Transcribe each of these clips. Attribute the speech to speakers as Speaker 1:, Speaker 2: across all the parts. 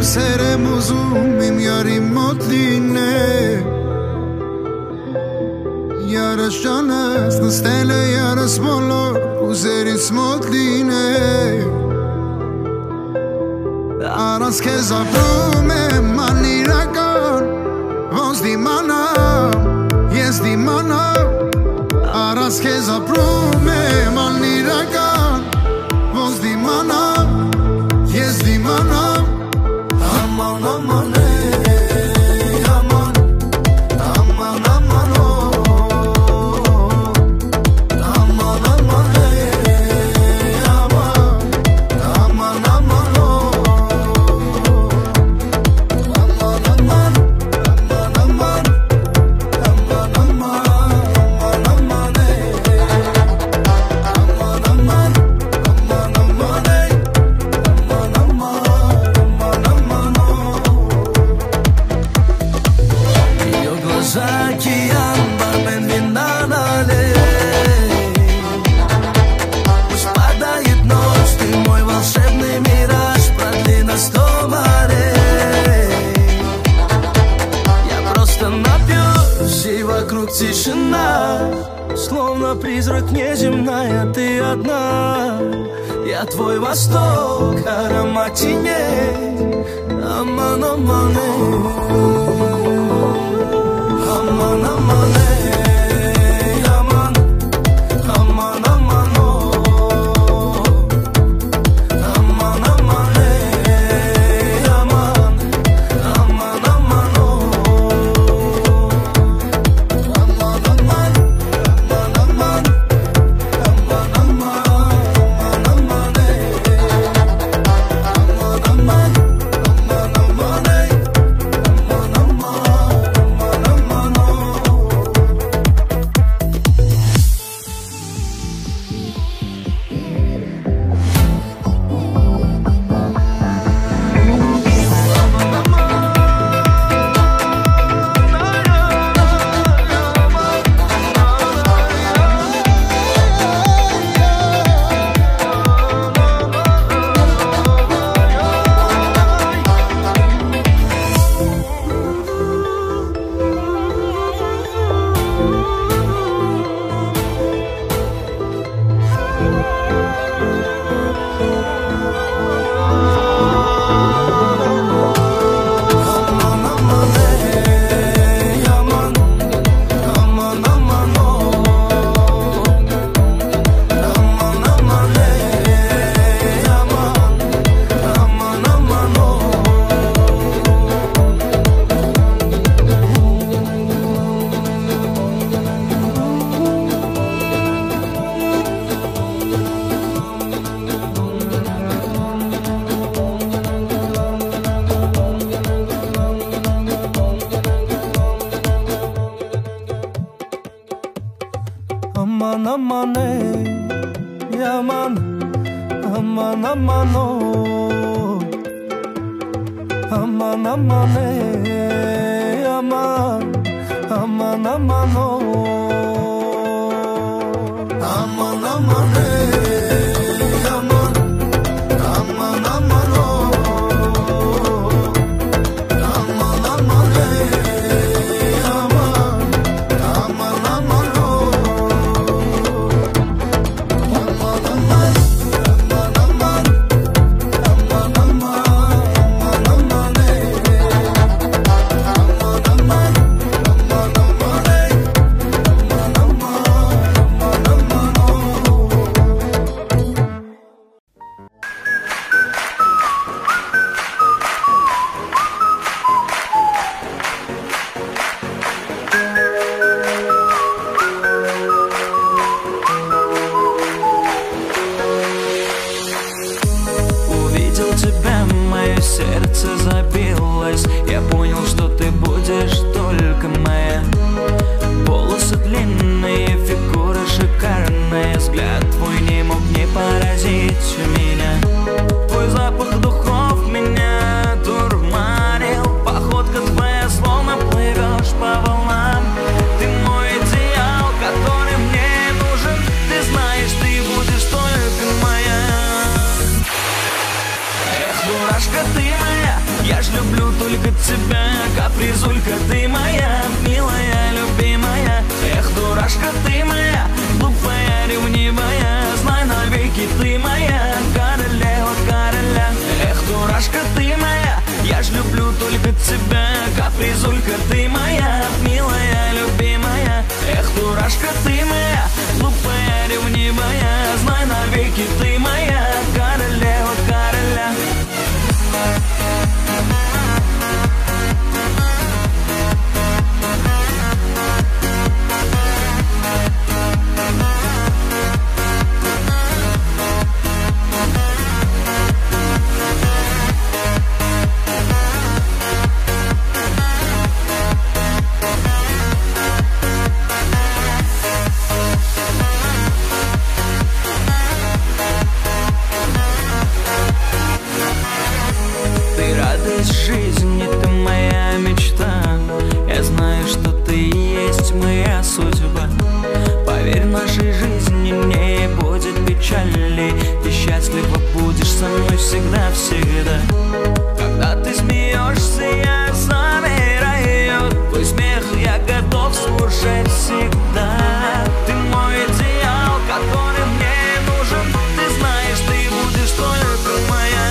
Speaker 1: Սեր եմ ուզում իմ յարի մոտ լինել։ Յարս ջանս նստել է յարս բոլոր հուզերից մոտ լինել։ Առանց քեզ ապրում եմ անիրական, ոնց դիմանամ, ես դիմանամ։ Առանց քեզ ապրում եմ անիրական, ոնց դիմանամ, ես դիմանամ։ Աման, աման, ey, aman, aman, aman, oh. Aman, aman, ey, aman, aman, aman, oh. Aman, aman, aman, aman, aman, aman, aman, ey. Aman, aman, aman, aman, ey. Aman, aman, aman, aman, oh.
Speaker 2: Ее глаза океан, бармен вина налей. Пусть падает ночь, ты мой волшебный мираж, продли на 100 морей. Я просто напьюсь, и вокруг тишина, словно призрак неземная, ты одна. Я твой восток, аромат теней. Аман, аман, эй. Aman aman ey, aman, aman aman oh. Aman aman ey, aman, aman aman oh.
Speaker 1: Aman, aman, aman, aman, aman, aman, aman, aman, ey. Aman, aman, aman, aman, ey. Aman, aman, aman, aman, oh.
Speaker 2: Aman aman ey, aman, aman aman oh. Aman aman ey, aman, aman aman oh. Aman aman ey, aman, aman aman oh. Aman aman ey, aman, aman aman oh.
Speaker 1: Aman, aman, ey, aman, aman, aman, oh. Aman, aman, ey, aman, aman, aman, oh. Aman, aman, aman, aman, aman, aman, aman, aman, ey. Aman, aman, aman, aman, ey. Aman, aman, aman, aman, oh.
Speaker 2: только тебя, капризулька ты моя, милая, любимая. Эх, дурашка ты моя, глупая, ревнивая, знай навеки ты моя, королева короля. Эх, дурашка ты моя, я ж люблю только тебя, капризулька ты моя, милая, любимая. Эх, дурашка ты моя, глупая, ревнивая, знай навеки ты моя, королева короля. Ты радость жизни, ты моя мечта. Я знаю, что ты и есть моя судьба. Поверь, нашей жизни не будет печали. Ты счастлива будешь со мной всегда-всегда. Когда ты смеешься, я замираю. Твой смех я готов слушать всегда. Ты мой идеал, который мне нужен. Ты знаешь, ты будешь только моя.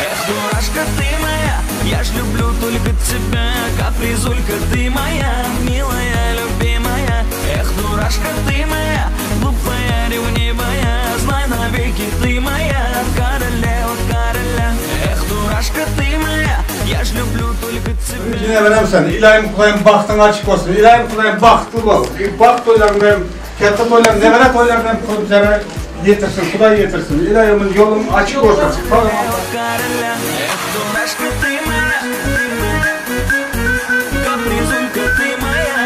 Speaker 2: Эх, дурашка ты моя, я ж люблю только тебя, капризулька ты моя, милая, любимая. Эх, дурашка ты моя, глупая, ревнивая, знай навеки ты моя, королева короля. Эх, дурашка ты моя, я ж люблю только тебя.
Speaker 3: Neverem sen, İlahim Kudayım bahtın açık olsun, İlahim Kudayım bahtlı bol. Baht toylarını, katta toylarını, nevere toylarını sana yetirsin, Kuday yetirsin. İlahimin yolun açık olsun.
Speaker 2: Короля. Эх, дурашка ты моя, капризулька ты моя.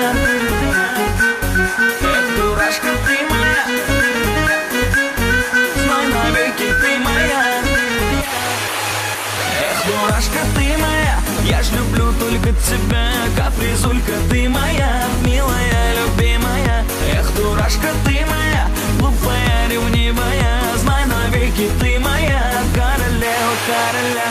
Speaker 2: Эх, дурашка ты моя, знай навеки ты моя. Эх, дурашка ты моя, я ж люблю только тебя, капризулька ты моя, милая, любимая. Эх, дурашка ты моя, глупая, ревнивая, знай навеки ты моя, королева короля.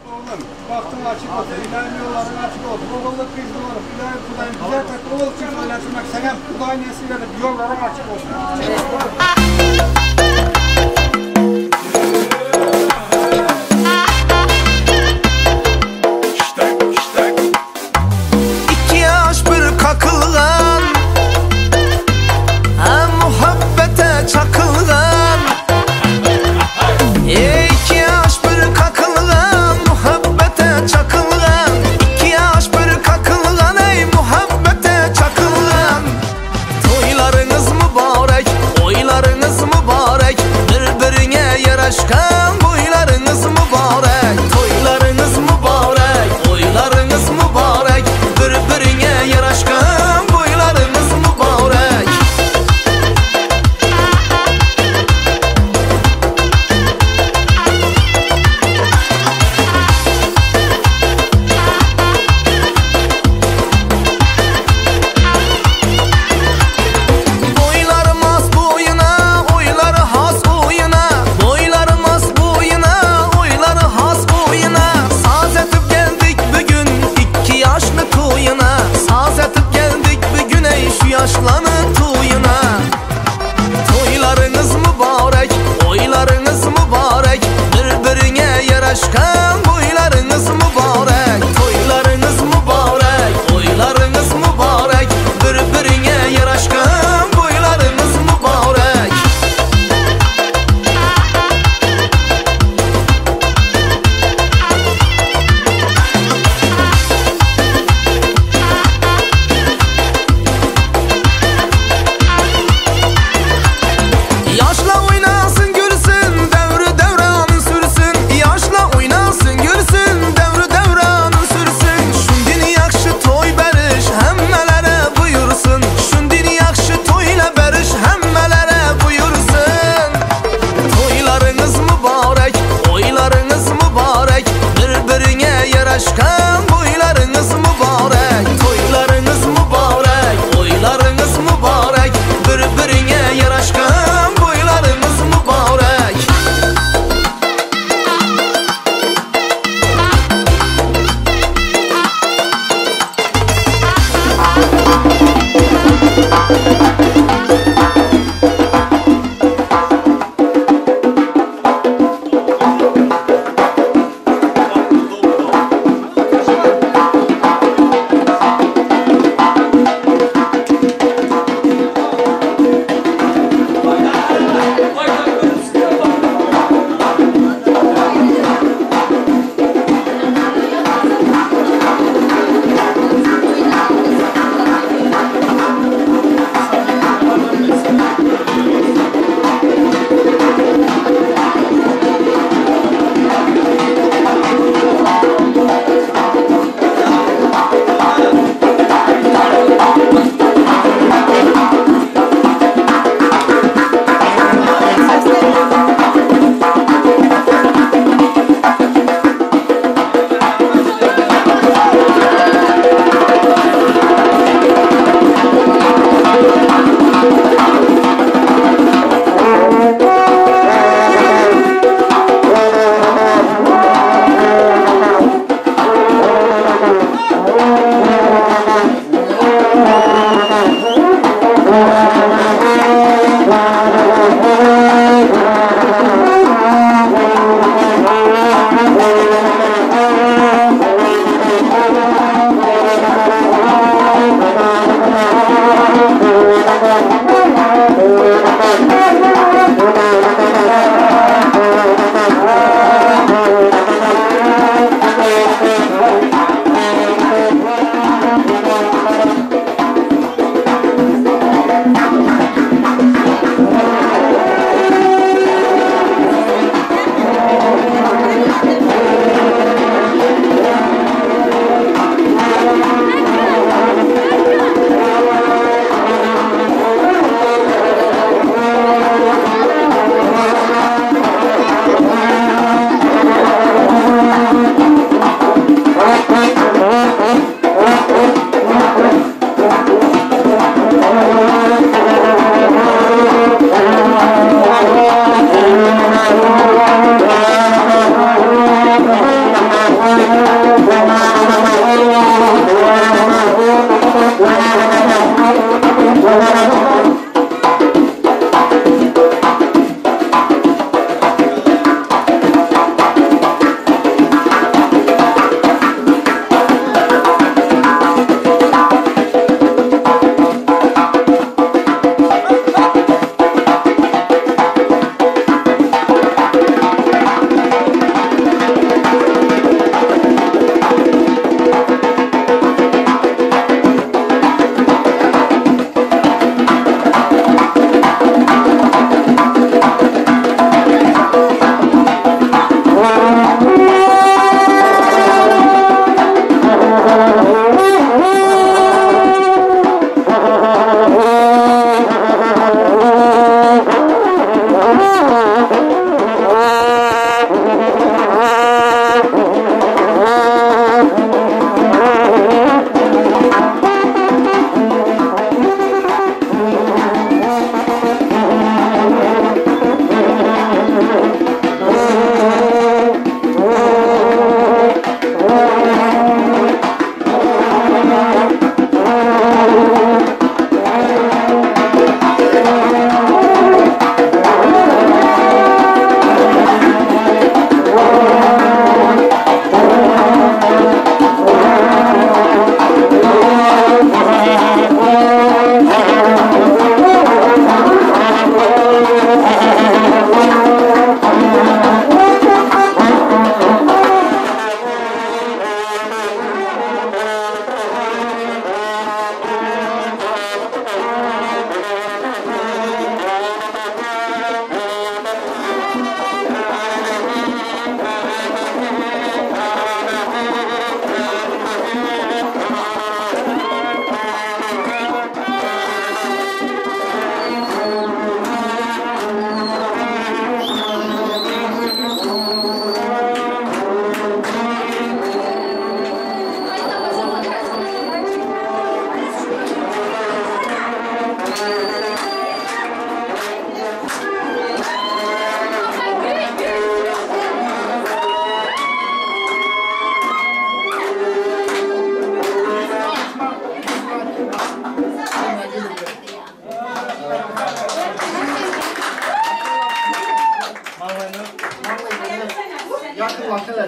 Speaker 3: Oğlum, bahtın açık olsun, İlahim yolların açık olsun. Oğullu kızlı olup, İlahim Kudayım güzel tek oğul kız oynatmak sana Kuday nasip edip yolların açık olsun.
Speaker 2: İki yaş bir kakılgan, ha muhabbete çakılgan. İki yaş bir kakılgan, muhabbete çakılgan. İki yaş bir kakılgan, ey muhabbete çakılgan. Toylarınız mübarek, oylarınız mübarek.
Speaker 1: ýaraşkan boýlaryňyz mübarek. Toýlaryňyz mübarek, oýlaryňyz mübarek. Bir-biriňe ýaraşkan boýlaryňyz mübarek.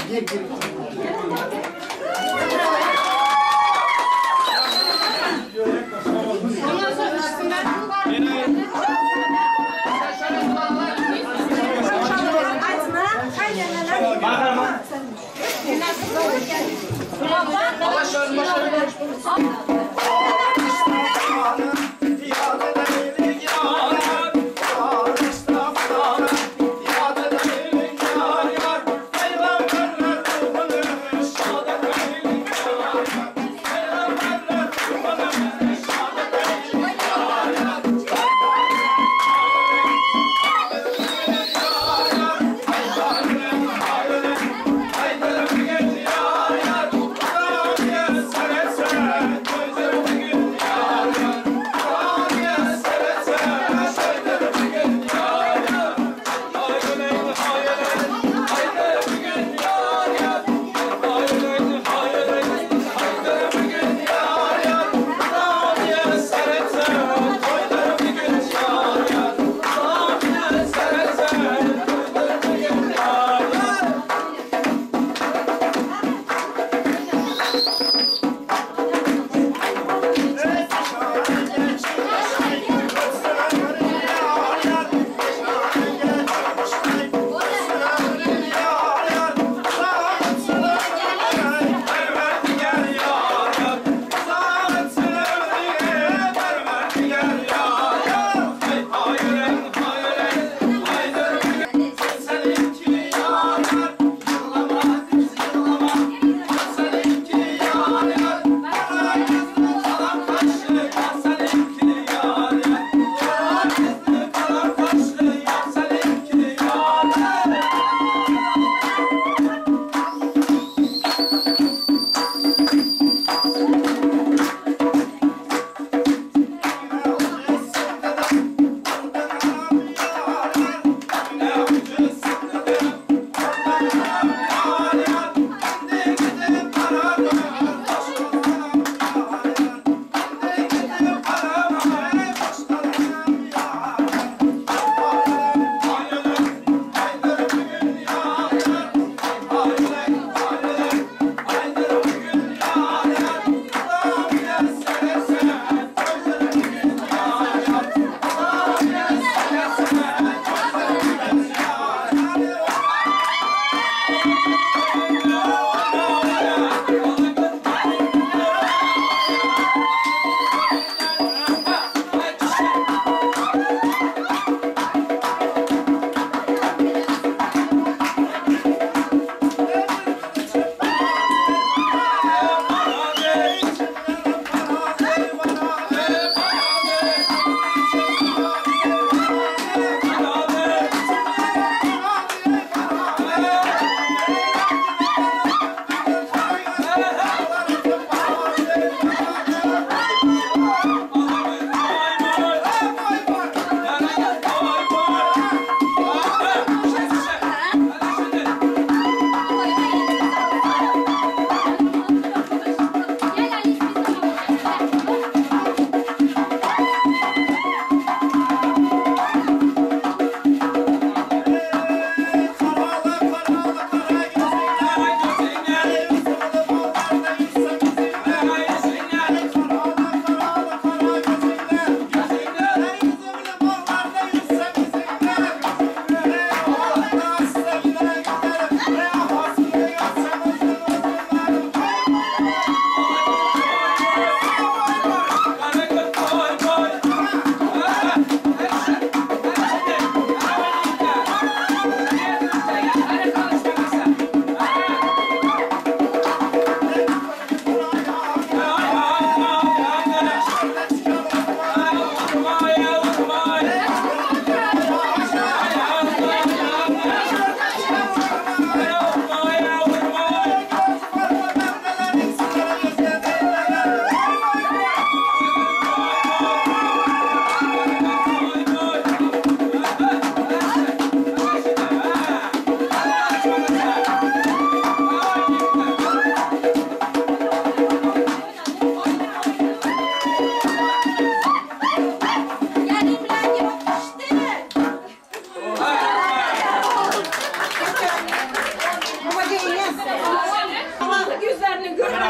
Speaker 3: Gel gel.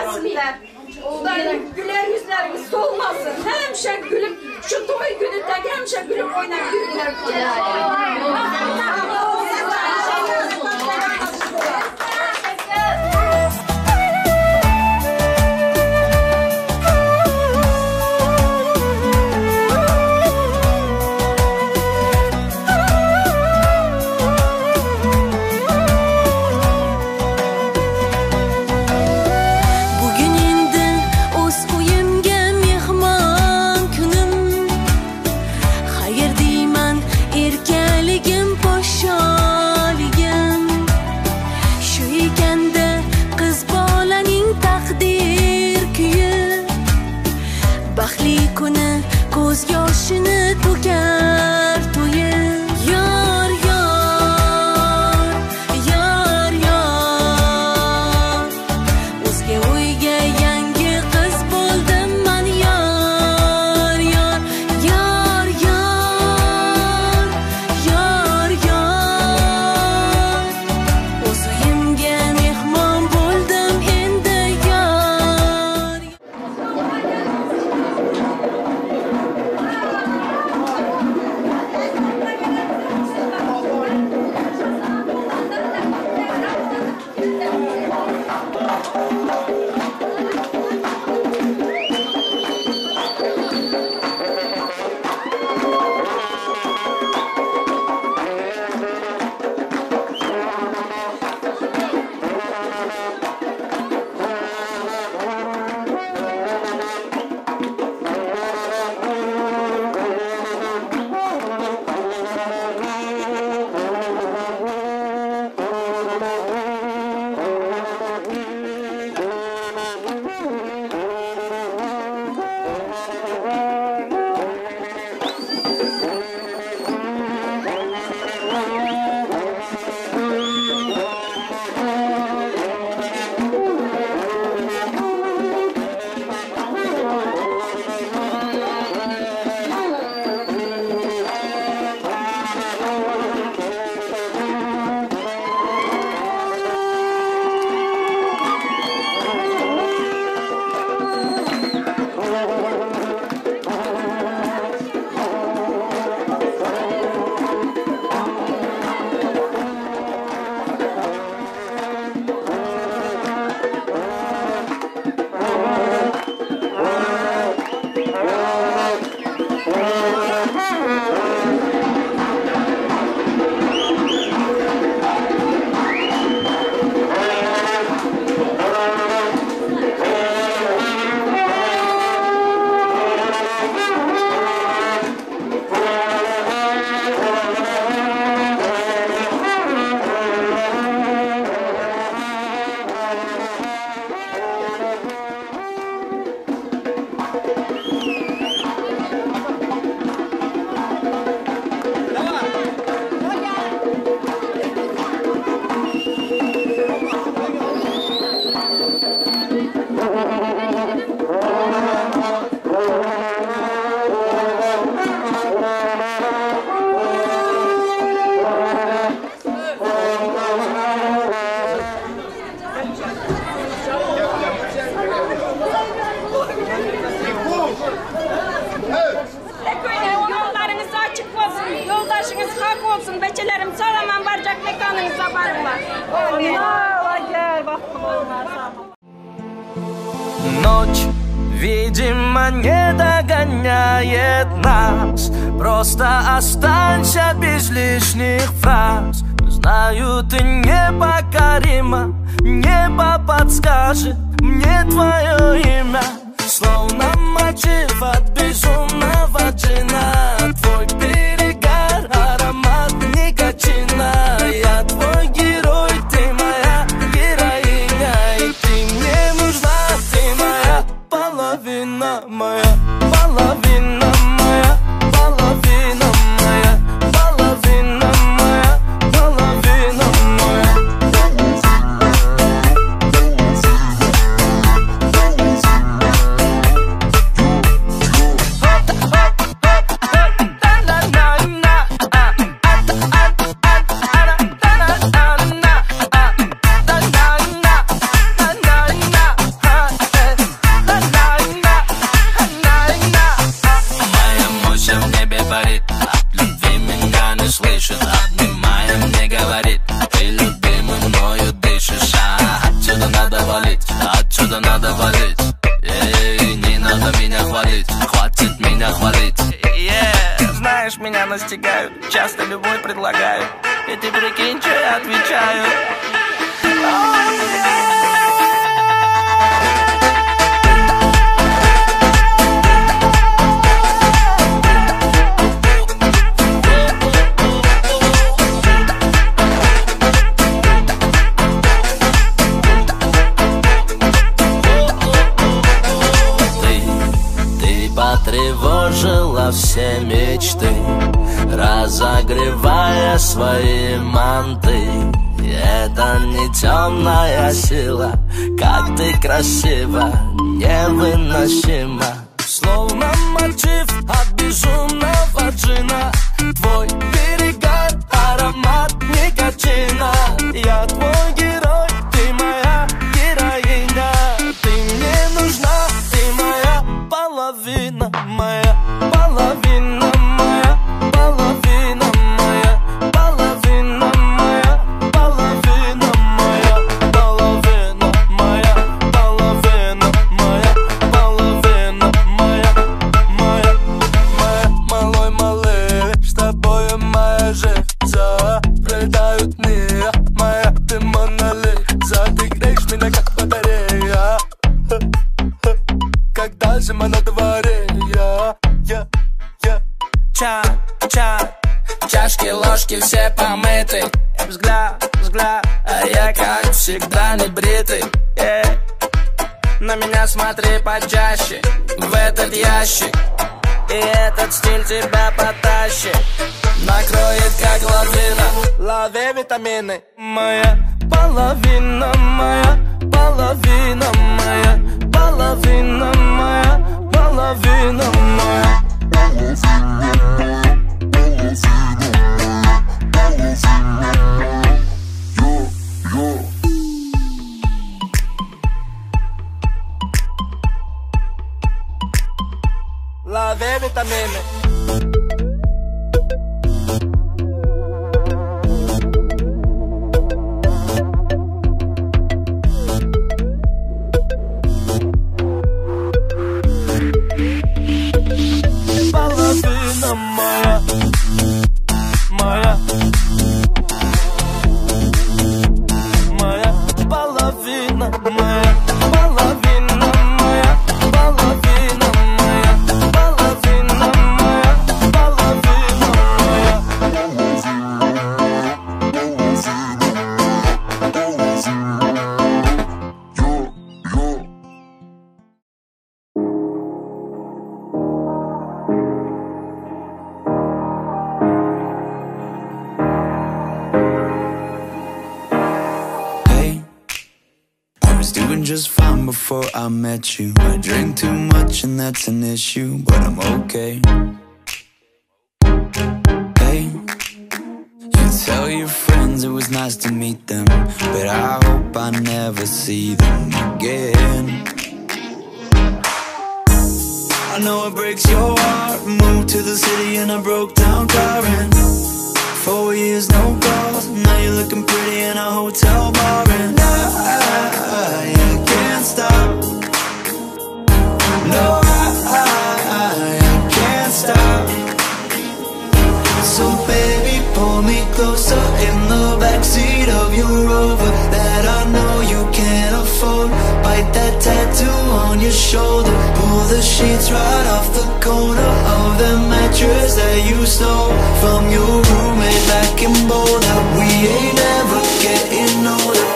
Speaker 4: bersinler. Hudaýym güler ýüzleriňiz solmasyn. Hemişe gülüp şu toý güni tek hemişe gülüp oýnap ýörüňler.
Speaker 5: Bugun endi o'z uyimga mehmon kunim. Xayr deyman erkaligim, podsholigim. Shu ekanda qiz bolaning taqdir kuyi. Baxtli kuni ko'z yoshini to'kar to'yi. Yor, yor, yor, yor. O'zga uyga yangi qiz bo'ldim man yor, yor, yor, yor, yor, yor. O'z uyimga mehmon bo'ldim endi yor.
Speaker 4: Ýollaryňyz açyk bolsun, ýoldaşyňyz hak bolsun, beçelerim sag-aman barjak mekanyňyza baryňlar.
Speaker 2: Ночь, видимо, не догоняет нас. Просто останься без лишних фраз. Знаю, ты непокорима. Небо подскажет мне твое имя. Словно мотив от безумного джина. Твой перегар, аромат никотина. Я твой герой, ты моя героиня. И ты мне нужна, ты моя половина, моя половина, моя половина, моя половина, моя половина, моя. надо, надо валить. Эй, не надо меня хвалить, хватит меня хвалить.
Speaker 6: Yeah, знаешь, меня настигают, часто любовь предлагают. И ты прикинь, что я отвечаю.
Speaker 2: Ты, ты потревожила все мечты, разогревая свои манты. Это не темная сила, как ты красива, невыносимо.
Speaker 6: Словно мотив от безумного джина, твой перегар, аромат никотина. Я твой герой, ты моя героиня. Ты мне нужна, ты моя половина, моя половина, моя половина, моя половина, моя половина, моя половина, моя половина, моя половина, моя, моя, моя. Малой, малый, с тобою моя жизнь пролетают дни, моя ты Мона Лиза, ты греешь меня как батарея. Когда зима на дворе, я, я, я.
Speaker 7: Ча, ча, чашки, ложки все помыты.
Speaker 6: Взгляд, взгляд,
Speaker 7: а я как всегда не бритый. На меня смотри почаще, в этот ящик. И этот стиль тебя потащит,
Speaker 2: накроет как лавина.
Speaker 6: Лови витамины. Моя половина, моя половина, моя половина, моя половина, моя. Лови витамины. Половина моя, моя, моя половина, моя половина, моя половина, моя половина, моя половина, моя.
Speaker 2: Hey, I was doing just fine before I met you. I drink too much and that's an issue, but I'm okay. Hey, you tell your friends it was nice to meet them, but I hope I never see them again. I know it breaks your heart. Moved to the city in a broke down car and 4 years, no calls. Now you're looking pretty in a hotel bar, and I can't stop. No, I can't stop. So baby, pull me closer in the backseat of your Rover that I know you can't afford. Bite that tattoo on your shoulder. Pull the sheets right off the corner of the mattress that you stole from your roommate back in Boulder. We ain't ever getting older.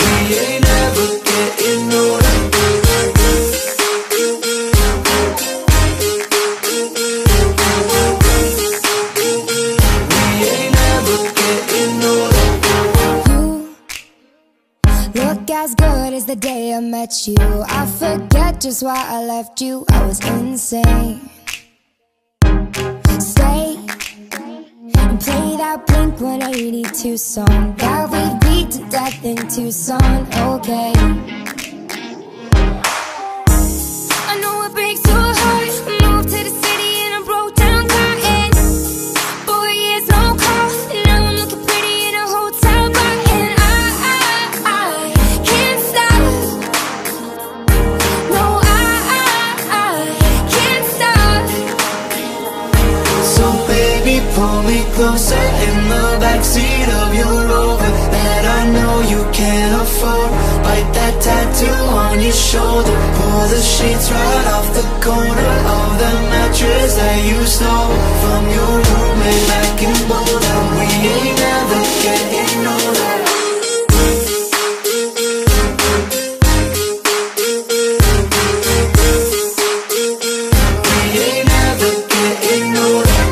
Speaker 2: We ain't ever getting older. We ain't ever getting older.
Speaker 8: You look as good as the day I met you. I forget just why I left you. I was insane. Stay and play that Blink 182 song that we beat to death in Tucson. Okay. I know it breaks your heart. Moved to the city in a broke down car and 4 years, no calls.
Speaker 2: closer in the backseat of your Rover that I know you can't afford. Bite that tattoo on your shoulder. Pull the sheets right off the corner of the mattress that you stole from your roommate back in Boulder. We ain't never getting older. We ain't never getting older.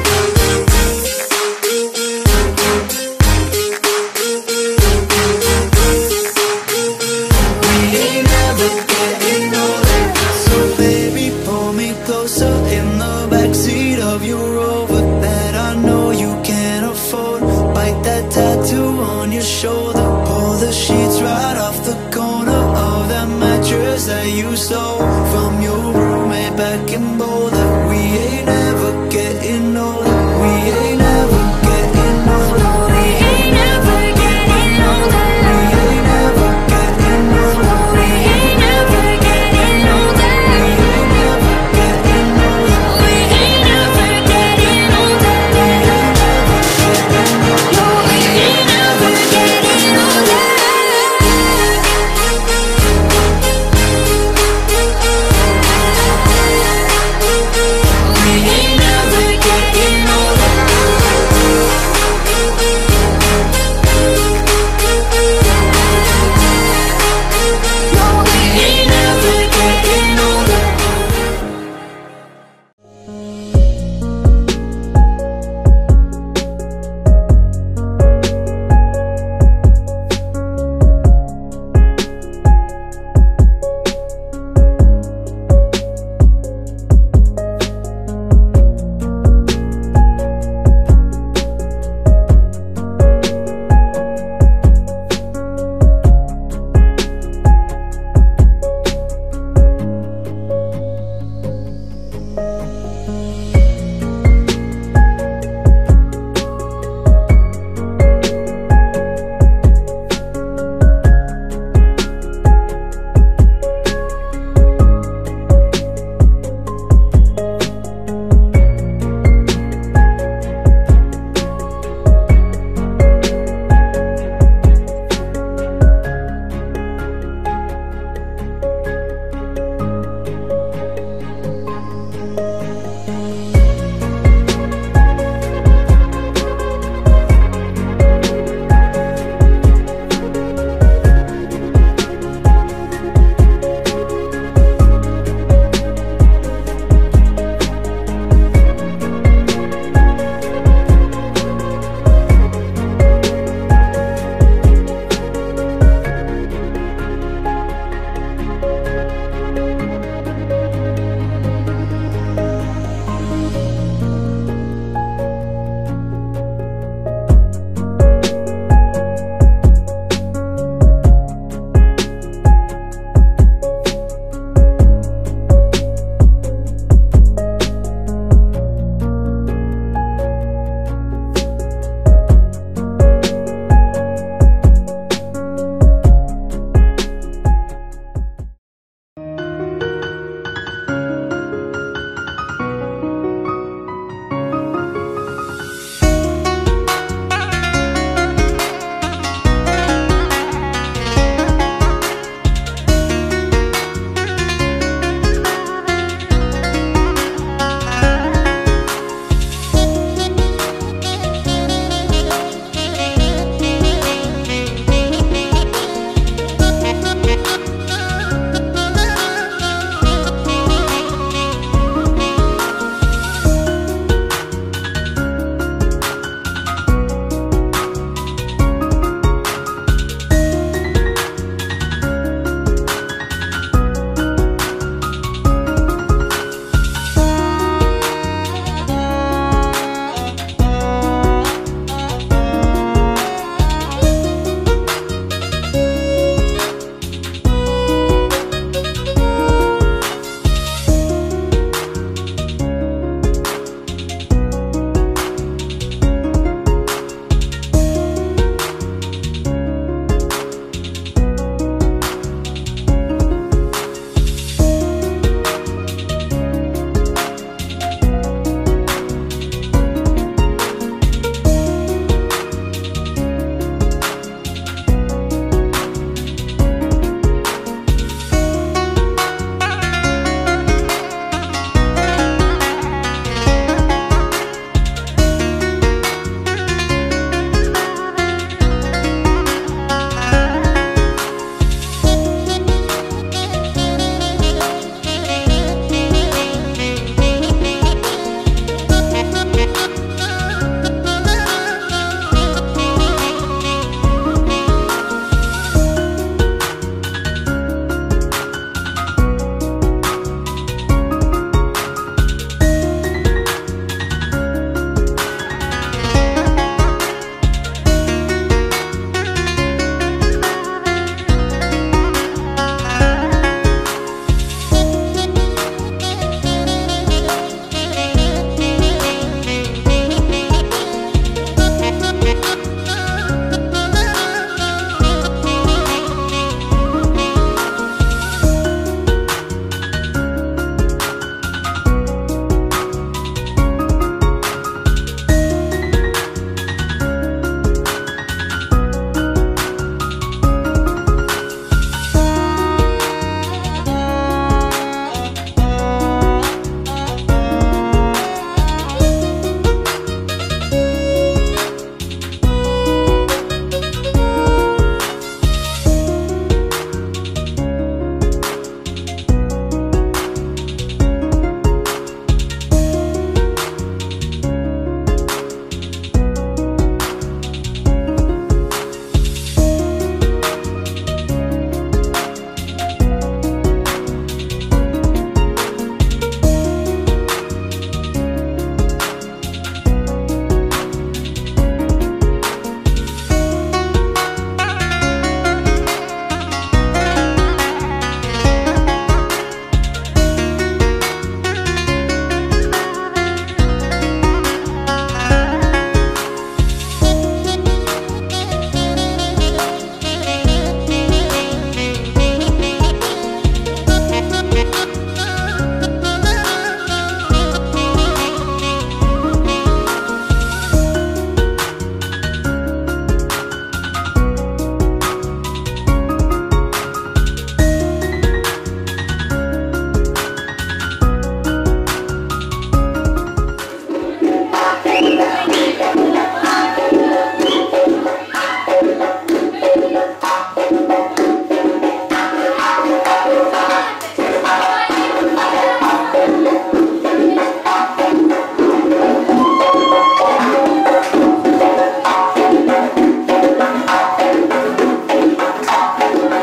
Speaker 2: We ain't never getting older. So baby, pull me closer in the backseat of your Rover that I know you can't afford. Bite that tattoo on your shoulder. Pull the sheets right off the corner of that mattress that you stole from your roommate back in Boulder. We ain't never getting older. We ain't never getting older.
Speaker 5: We ain't never getting older.
Speaker 2: We ain't never getting older.
Speaker 5: We ain't never getting older.
Speaker 2: We ain't never getting older.
Speaker 5: We ain't never getting older. No, we ain't never getting older.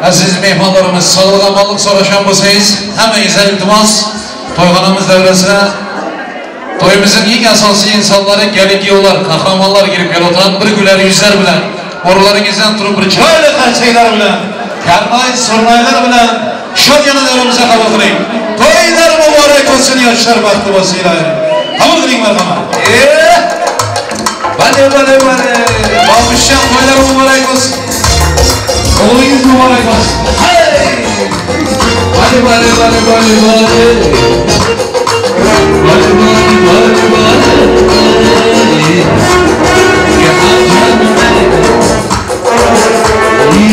Speaker 9: Aziz mehmonlarimiz, sog'lik omonlik so'rashgan bo'lsangiz, hammangizdan iltimos, to'yxonamiz davlasida to'yimizning eng asosiy insonlari kelin kuyovlar, qahramonlar kirib kelayotgan bir güler yüzler bilan, o'rinlaringizdan turib bir chiroyli qarsaklar bilan, karnay, surnaylar bilan shod yana davramizni qabul qiling. To'ylar muborak bo'lsin, yoshlar baxtli bo'lsin iloyim. Qabul qiling marhamat. Bale bale bale. Olmuşcan to'ylar muborak bo'lsin. Oğlunuz mübarek olsun. Hey! Bale bale bale bale bale. Bale bale bale bale.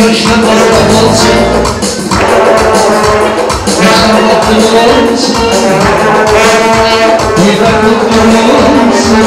Speaker 9: Yaşlar baxtlı olsun. Yaşlar baxtlı olsun. Toylar kutlu olsun.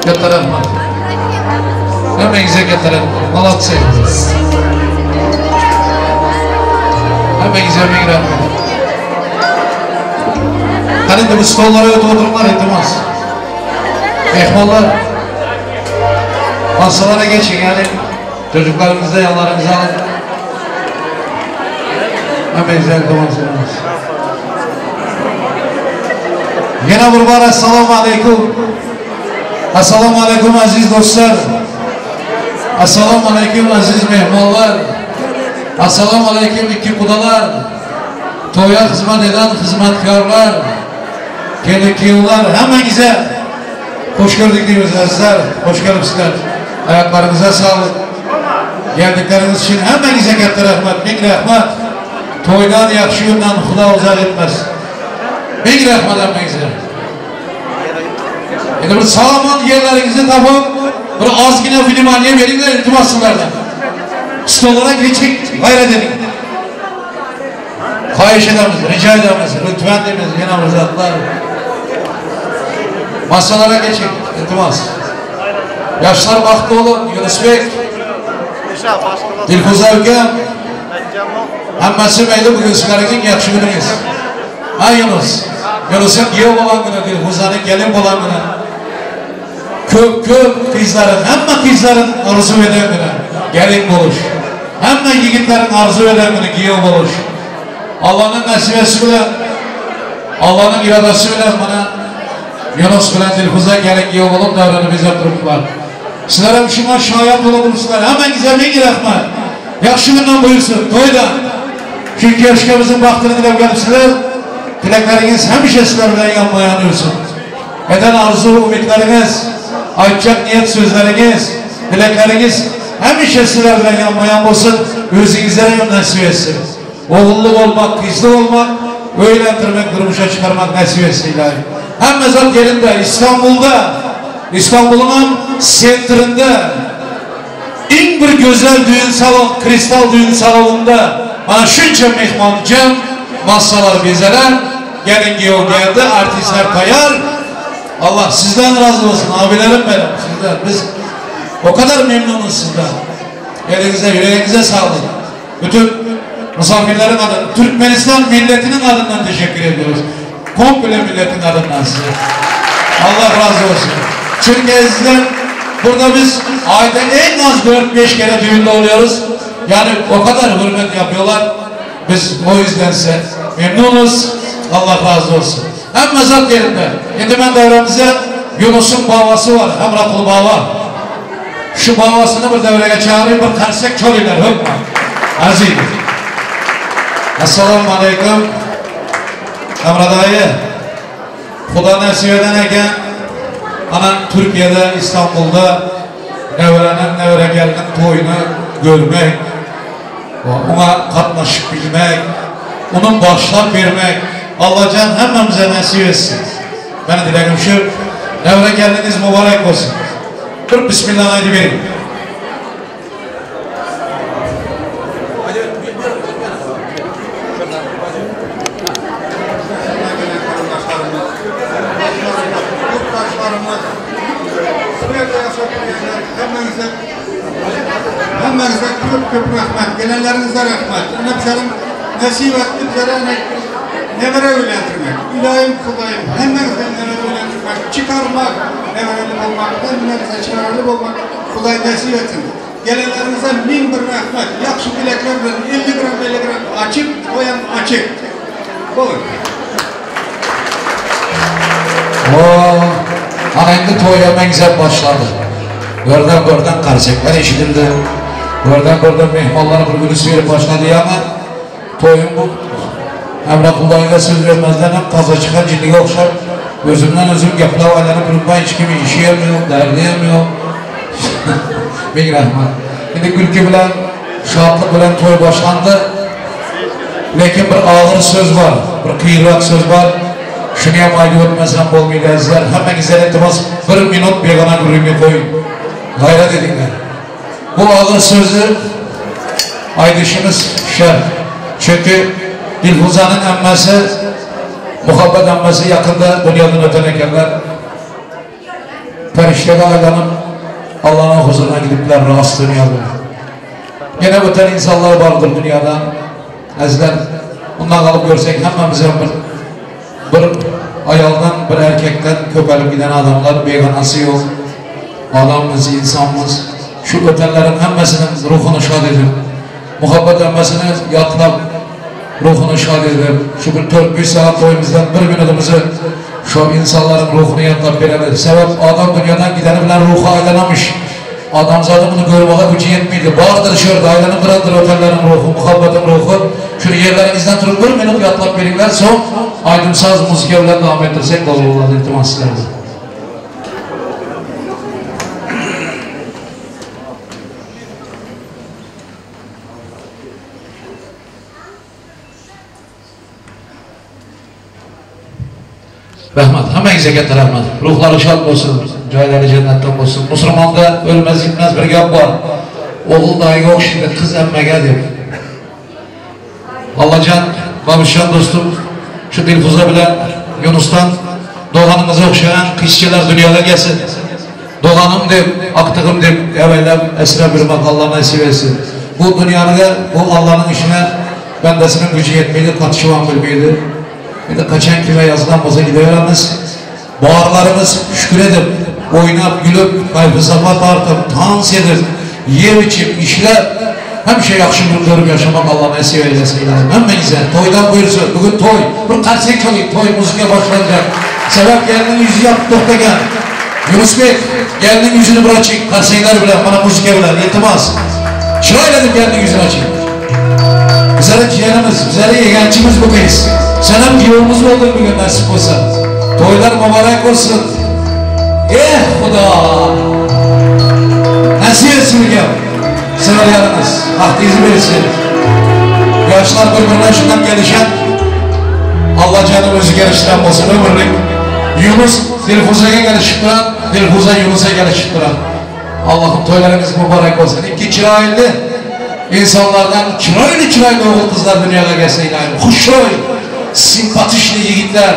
Speaker 9: Katta rahmat. Hammangizga katta rahmat. Молодцы. Hammangizga ming rahmat. Qani endi bu stollarga o'tib o'tiringlar, iltimos. Mehmonlar masalara geçin yani çocuklarımızı da yanlarınıza alın. Hammangizga iltimos. Ýene bir bar Essalamu Aleýkum. Essalamu Aleýkum aziz dostlar. Essalamu Aleýkum aziz mehmanlar. Essalamu Aleýkum iki gudalar. Toýa hyzmat eden hyzmatkarlar. Gelin giýewler hemmäňize hoş gördük diýýäris azizler. Hoş gelipsiňiz. Aýaklaryňyza saglyk. Geldikleriňiz üçin hemmäňize katta rahmat, miň rahmat. Toýdan ýagşy günden Huda uzak etmez. Miň rahmat hemmäňize. Endi bir sag-aman ýerleriňizi tapyp, bir azgina vnimaniye beriňler iltimas sizlerden. Stollara geçiň, gaýrat ediň. Haýyş edemiz, rica edemiz, lütfen diýmiz, ýene bir zatlar. Masalara geçiň, iltimas. Ýaşlar bagtly boluň, Ýunusbek. Dilfuza ülkem. Hammasi mayli bugun sizlarning yaxshi kuningiz. Ha Yunus. Yunus'un giyev bolan günü, Dilfuza'nın gelin bolan günü. Köp köp qizlarin, hamma qizlarin orzu eden günü gelin boluş. Hamma yigitlerin arzu eden günü giyev boluş. Allah'ın nasibesi bilen, Allah'ın iradası bilen bana Yunus bilen Dilfuza gelin giyev bolup davrını bize turuplar. Sizler hem şuna şayet olursunlar. Hemmäňize ming rahmat. Ýagşy günden buyursun, toýda. Çünki yaşkamızın bagtyny dilep gelipsiler. Dilekleriňiz hemişe sizler bilen ýanma-ýan ýürsün. Eden arzu umitleriňiz, aýtjak niýet sözleriňiz, dilekleriňiz hemişe sizler bilen ýanma-ýan bolsun, özüňize hem nesip etsin. Ogully bolmak, gyzly bolmak, öýlendirmek, durmuşa çykarmak nesip etsin ilahi. Hemme zat ýerinde, İstanbulda, İstanbul'un sentrinde iň bir gözel düğün salon, kristal düğün salonunda bana şunça mehman cem, masalar bezelen, gelin giyev geldi, artistler tayar. Allah sizden razı olsun abilerim benim, sizden. Biz o kadar memnunuz sizden. Elinize, yüreğinize sağlık. Bütün misafirlerin adına, Türkmenistan milletinin adından teşekkür ediyoruz. Komple milletin adından size. Allah razı olsun. Çünkü sizler burada biz ayda en az 4-5 kere düğünde oluyoruz. Yani o kadar hürmet yapıyorlar. Biz o yüzden size memnunuz. Allah razı olsun. Hem mezat yerinde. Şimdi ben devremize Yunus'un babası var. Emrakul Baba. Şu babasını bir devreye çağırayım. Bir karsek çalıyorlar. Hükme. Aziz. Esselamu Aleyküm. Emre dayı. Xuda nasip eden eken anan Türkiye'de İstanbul'da nevrenin nevre gelinin toyunu görmek, ona katlaşıp bilmek, onun başlap vermek, Allah can hemmemize nasip etsin. Ben dilerim şu, nevre geliniz mübarek olsun. Bir Bismillah haydi verin.
Speaker 3: Yurttaşlarımız, Suriye'de yaşayan hemmäňize hemmäňize köp köp rahmet, gelenlerinize rahmet. Ene bizlerin nasip etti bizlere ne nevere öýlendirmek. Ilayim Hudayım hemmäňize nevere öýlendirmek, çıkarmak, nevereli olmak, hemmäňize çıkararlı olmak Huday nasip etsin. Gelenlerinize min bir rahmet, yaxşı dilekler bilen 50 gram 50 gram açık, koyan açık. Olur.
Speaker 9: Oo, ana indi toýa meňzep başlady. Görden görden karsekler eşidildi. Görden görden mehmanlar bir gülüs verip başlady ama toýun bu Emre Kullaýga söz vermezden hem taza çıkan cinlige okşar. Özümden özüm geplav aylanıp durma hiç kimi işi hem yok, derdi hem yok. Ming rahmat. Indi gülki bilen, şatlyk bilen toý başlandy. Lekin bir ağır söz var, bir kıyrak söz var. Şunu hem aýdyp ötmesem bolmaýdy azizler. Hemmäňizden iltimas bir minut begona gürrüňe goýun. Gaýrat ediňler. Bu ağır sözü aýdyşymyz şert. Çünki Dilfuzanyň emmesi, muhabbet emmesi yakında dünýadan öten ekenler. Periştege aýlanyp Allah'ın huzuruna gidipler rast dünyada. Yine öten insanlar vardır dünyada. Azizler, bundan alıp görsek hemmemize bir, bir ayaldan, bir erkekten köpelip giden adamlar, beganası yok. Adamımız, insanımız. Şu ötenlerin hemmesinin ruhunu şad edip, muhabbet emmesini yatlap, ruhunu şad edip, şu bir 4-5 saat toýumuzdan bir minutumuzu Şu insanlaryň ruhuny ýatlap bereli. Sebäp adam dünýadan gideni bilen ruhy aýlanamyş. Adamzadyň muny görmäge güji ýetmeýdi. Bardyr şu ýerde aýlanyp durandyr ötenleriň ruhy, muhabbatyň ruhy. Şuny ýerleriňizden turup bir minut ýatlap beriňler, soň aýdym-saz, muzika bilen dowam etdirsek gowy bolar, iltimas sizlerden. Rahmat, hammaňizga katta rahmat. Ruhlari shod bo'lsin, joylari jannatdan bo'lsin. Musulmonda o'lmas yitmas bir gap bor. O'g'il doyiga o'xshaydi, qiz ammaga deb. Allajon, Babishjon do'stim, shu Dilfuza bilan Yunusdan dog'animizga o'xshagan qizchalar dunyoga kelsin. Dog'anim deb, aqtig'im deb avaylab asrab yurmak Alloh nasib etsin. Bu dunyoni, bu Allohning ishine bandasining gücü yetmeydi, qatishib ham bilmaydi. Endi qachon kimga yozgan bo'lsa gidaveramiz. Borlarimiz shukr edib, o'ynab, kulib, kayfi safa tortib, tans edib, yeb ichib, ishlab, hamisha yaxshi kun ko'rib yashamoq Alloh nasib eylesin. Hammangizga to'ydan buyursin. Bugun to'y, bir qarsak chaling, to'y muzika boshlanacak. Sabab kelinning yuzi yopib to'xtagan. Yunusbek, kelinning yuzini bir oching, qarsaklar bilan, mana muzika bilan, iltimos. Chiroyli deb kelinning yuzini oching. Bizlarni jiyanimiz, bizlarni yeganchimiz bu qiz. Sen ham kuyovimiz bo'lding bugun nasib bo'lsa. To'ylar muborak bo'lsin. Eh Xudo! Nasib etsin ukam. Severlerimiz, baxtingizni bersin. Yoshlar bir-biridan shundan kelishadi. Alloh jonim o'zi kelishtiran bo'lsin ömürlik. Yunus Dilfuzaga kelishib turadi, Dilfuza Yunusga kelishib turadi. Allohim to'ylaringiz muborak bo'lsin. Ikki chiroyli insonlardan chiroyli chiroyli o'g'il qizlar dunyoga kelsin ilohim. Xushro'y, simpatishli yigitlar,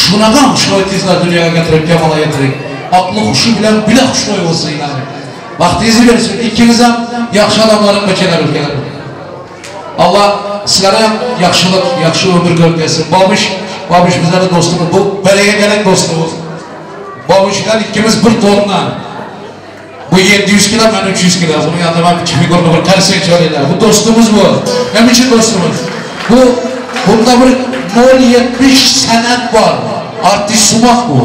Speaker 9: shunaqa xushro'y qizlar dunyoga keltirib, kamolga yetiring. Aqli hushi bilan bila xushro'y bo'lsin ilohim. Baxtingizni bersin. Ikkingiz ham yaxshi odamlarning bachalari ukalar. Alloh sizlarga ham yaxshilik, yaxshi umr ko'rsasin. Bobish, Bobish bizlarning do'stimiz, bu baraga kerak do'stimiz. Bobish bilan ikkimiz bir to'rdan. Bu 700 kilo, ben 300 kilo. Bunun yanında ben bir figurunu bir qarsak chalinglar. Bu do'stimiz bu. Nima uchun do'stimiz? Bu bunda bir 0.70 san'at bor. Artist sumoq bu.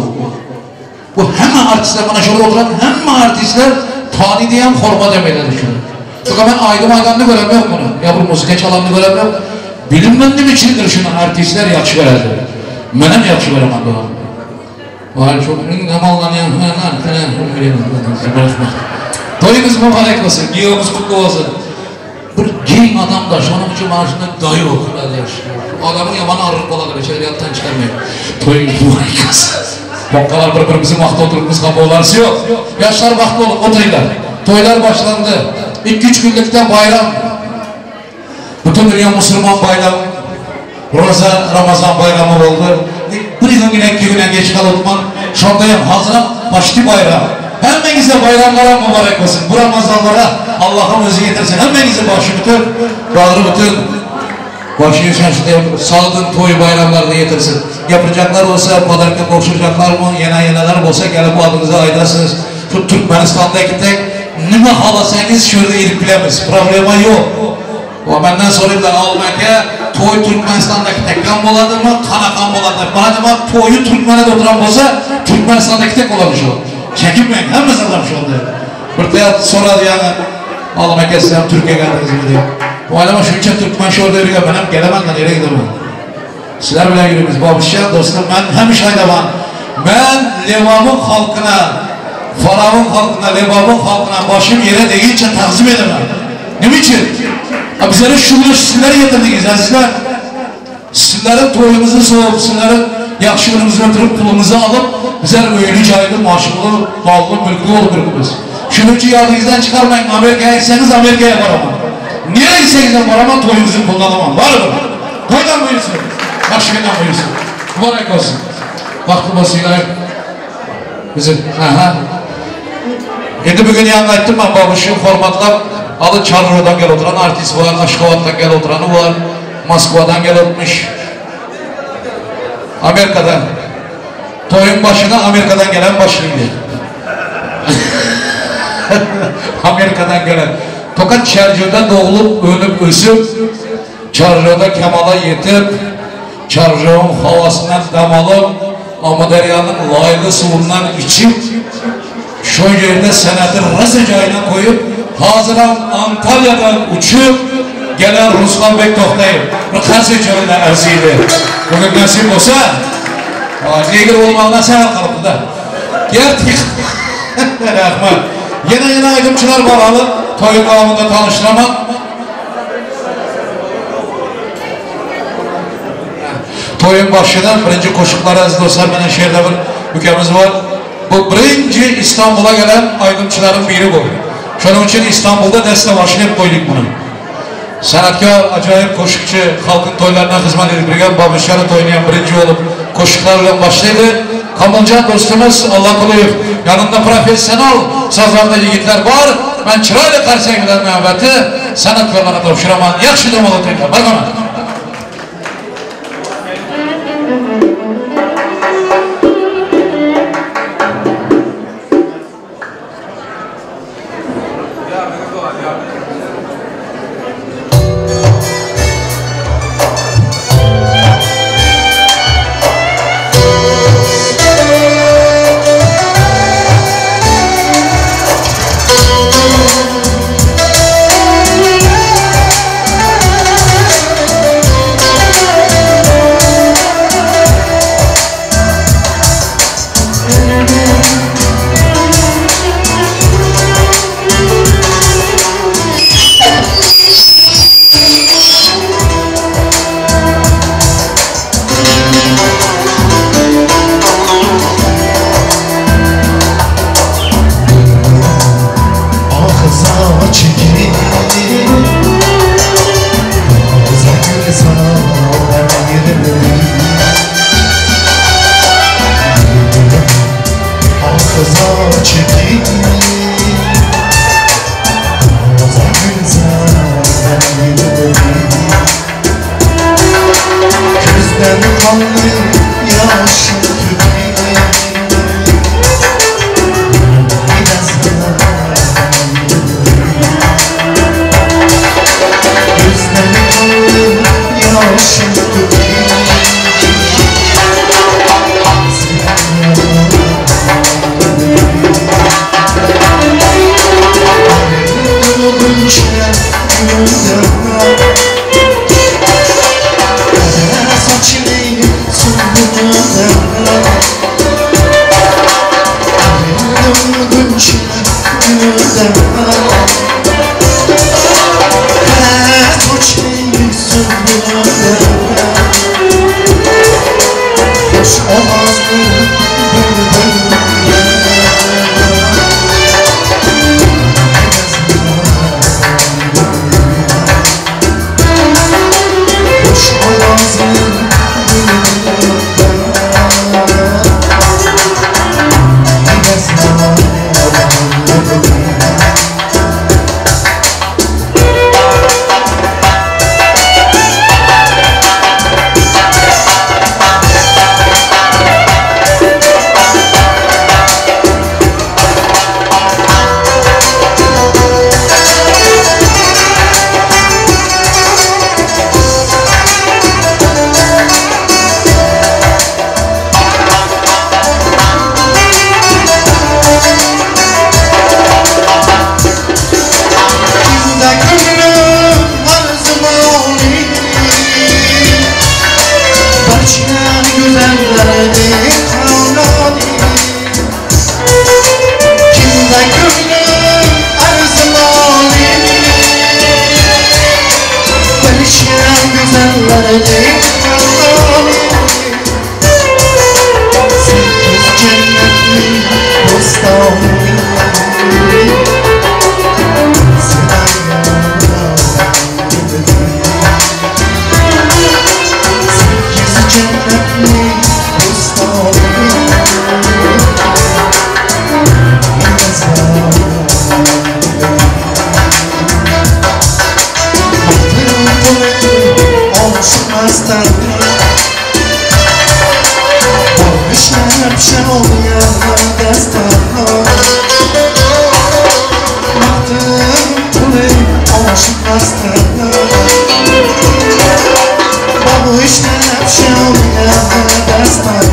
Speaker 9: Bu hamma artistlar mana shu yerda o'tirgan hamma artistlar taniydi ham, hurmat ham etadi shuni. Çünkü ben aydım aydanni ko'raman yo'q buni. Ya bir muzika çalanni ko'raman yo'q. Bilinman nima uchundir shuni artistlar yaxshi ko'radi. Men ham yaxshi ko'raman buni. Vay çok To'yimiz muborak bo'lsin, kuyovimiz qutlu bo'lsin. Bir keng odamda, shuning uchun mana shunday doyo qiladi. Odamning yomon og'riq bo'ladi, bechora chiqarmaydi. To'yimiz muborak bo'lsin. Boqqalar bir-birimizni maqtab o'tiribmiz, xafa bo'larsi yo'q. Yoshlar baxtli bo'lib o'tiringlar. To'ylar boshlandi. 2-3 kunlikda bayram. Butun dunyo musulmon bayram. Ro'za, Ramazon bayrami bo'ldi. Bir kungina, 2 kundan kech qolyapman. Shunda ham hozir ham почти bayram. Hammangizga bayramlar ham muborak bo'lsin. Bu Ramazonlara Allohim o'zi yetirsin. Hammangizni boshi butun, bag'ri butun, boshi shunday sog'in to'y bayramlarida yetirsin. Gapirjaklar bo'lsa, podarka qo'shirjaklarmi, yana yanalar bo'lsa kelib oldingizga aytasiz. Shu Turkmanistondagi tek nima xohlasangiz shu yerda yetib bilamiz. Problema yo'q. Va mendan so'raydilar, Olim aka, to'y Turkmanistondagi tekkan bo'ladimi, qanaqa bo'ladi? Mana nima to'yi Turkmanada o'tiran bo'lsa, Turkmanistondagi tek bo'ladi shu. Chekinmang, hammasi odam shu yerda. Bir tayyor so'radi yana, Olim aka, siz ham Turkiyaga keldingizmi deb. Voylama shuncha turkman shu yerda yurgan, men ham kelaman, nereye gidaman? Sizlar bilan yuribmiz, Bobishjon do'stim, men hamisha aytaman. Men Levabon xalqina, Faravon xalqina, Levabon xalqina boshim yere deguncha ta'zim edaman. Nima uchun? Bizlarni shu bilan sizlar yetirdingiz, azizlar. Sizlarning to'yimizni so'rab, sizlarning yaxshi kunimizni o'tirib, pulimizni olib, bizlar uyli joyli, moshinli, molli, mulkli bo'lib yuribmiz. Shuning uchun yodingizdan chiqarmang, Amerikaga gitsangiz Amerikaga boraman. Nereye gitsangiz ham boraman, to'yimizni pulini olaman. Baribir. To'ydan buyursin. Yaxshi kundan buyursin. Muborak bo'lsin. Baxtli bo'lsinglar. Bizim, aha. Endi bugun ham aytdim, men Bobishni hurmatlab, hali Charrodan kelib o'tirgan artist bor, Ashxoboddan kelib o'tirgani bor, Moskvadan kelib o'tmish. Amerikadan. To'ying boshida Amerikadan gelen boshlaydi. Amerikadan gelen. Tokat Çarjı'da doğulup, ölüp, ösüp, Çarjı'da kemala yetip, Çarjı'nın havasından dam alıp, Amuderýanyň laýly suwundan içip, şo ýerde senedi rosa jaýyna goýup, hazyram Antalýadan uçup gelen Ruslanbek Tohtaýew bir konsert çörüne arzyly. Bu gün nesip bolsa, negr bolmagyna sähel galypdy-da. Gerçek. Rahmat. Ýene ýene aýdymçylar bar alyp, toýuň dowamynda tanyşdyraman. Toýuň başyndan birinji goşuklary aziz dostlar meniň şu ýerde bir ükemiz bar. Bu birinji Istanbula gelen aýdymçylaryň biri bu. Şonuň üçin Istanbulda desse başyny edip goýduk muny. Sanatkar, ajaýyp goşukçy, halkyň toýlaryna hyzmat edip ýörgen Babuşjanyň toýuny hem birinji bolup goşuklar bilen başlady. Kamiljan dostumyz Allakulyýew ýanynda professional sazanda ýigitler bar. Men çyraýly garsaý bilen nöbeti sanatkarlara tabşyraman. Ýagşy dem alyp otyňlar. Marhamat.
Speaker 1: Bağışlayıp şalyana dastan.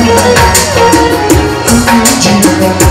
Speaker 3: Rahmat, rahmat, rahmat kattakon.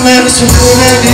Speaker 1: Kimler söyledi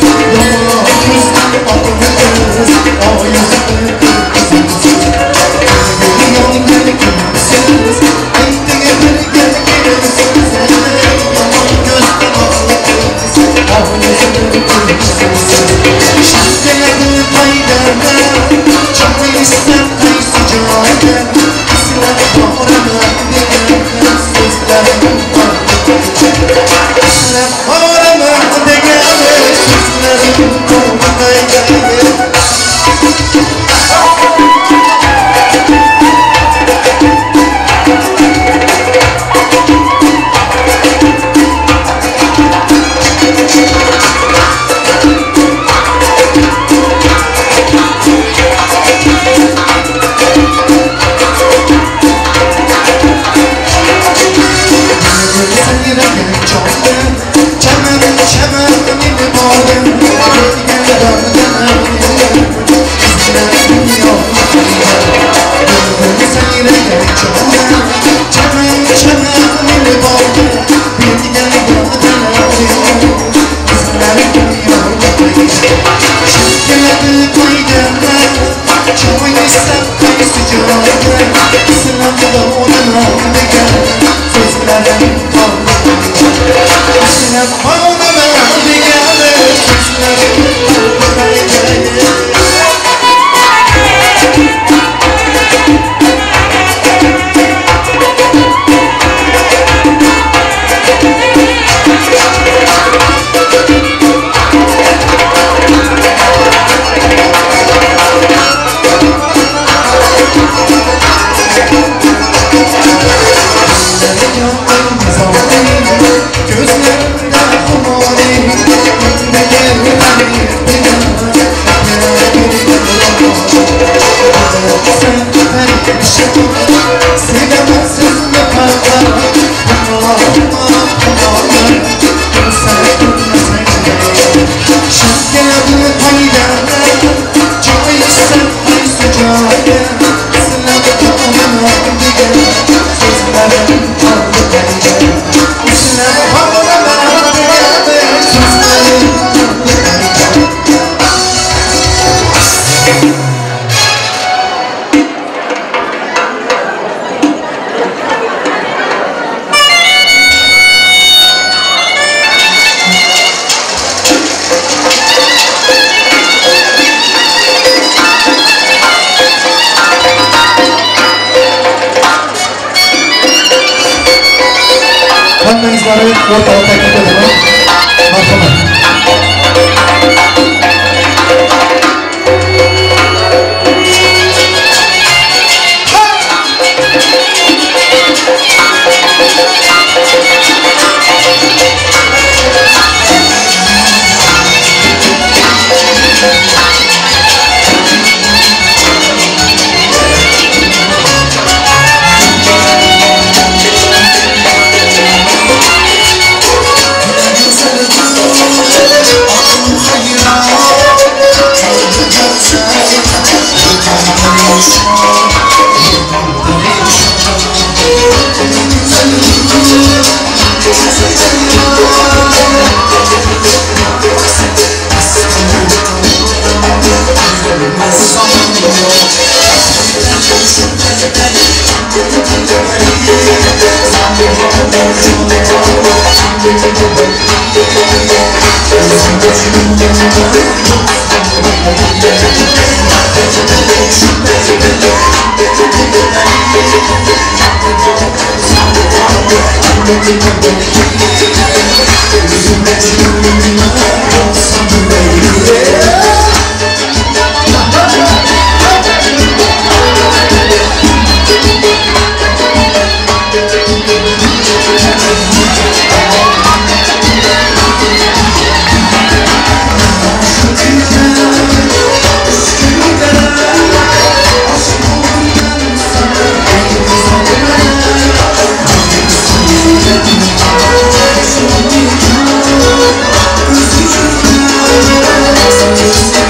Speaker 1: Osmanlı
Speaker 9: Hammangizlarni o'rtaga taklif etaman. Marhamat.
Speaker 1: Thank you.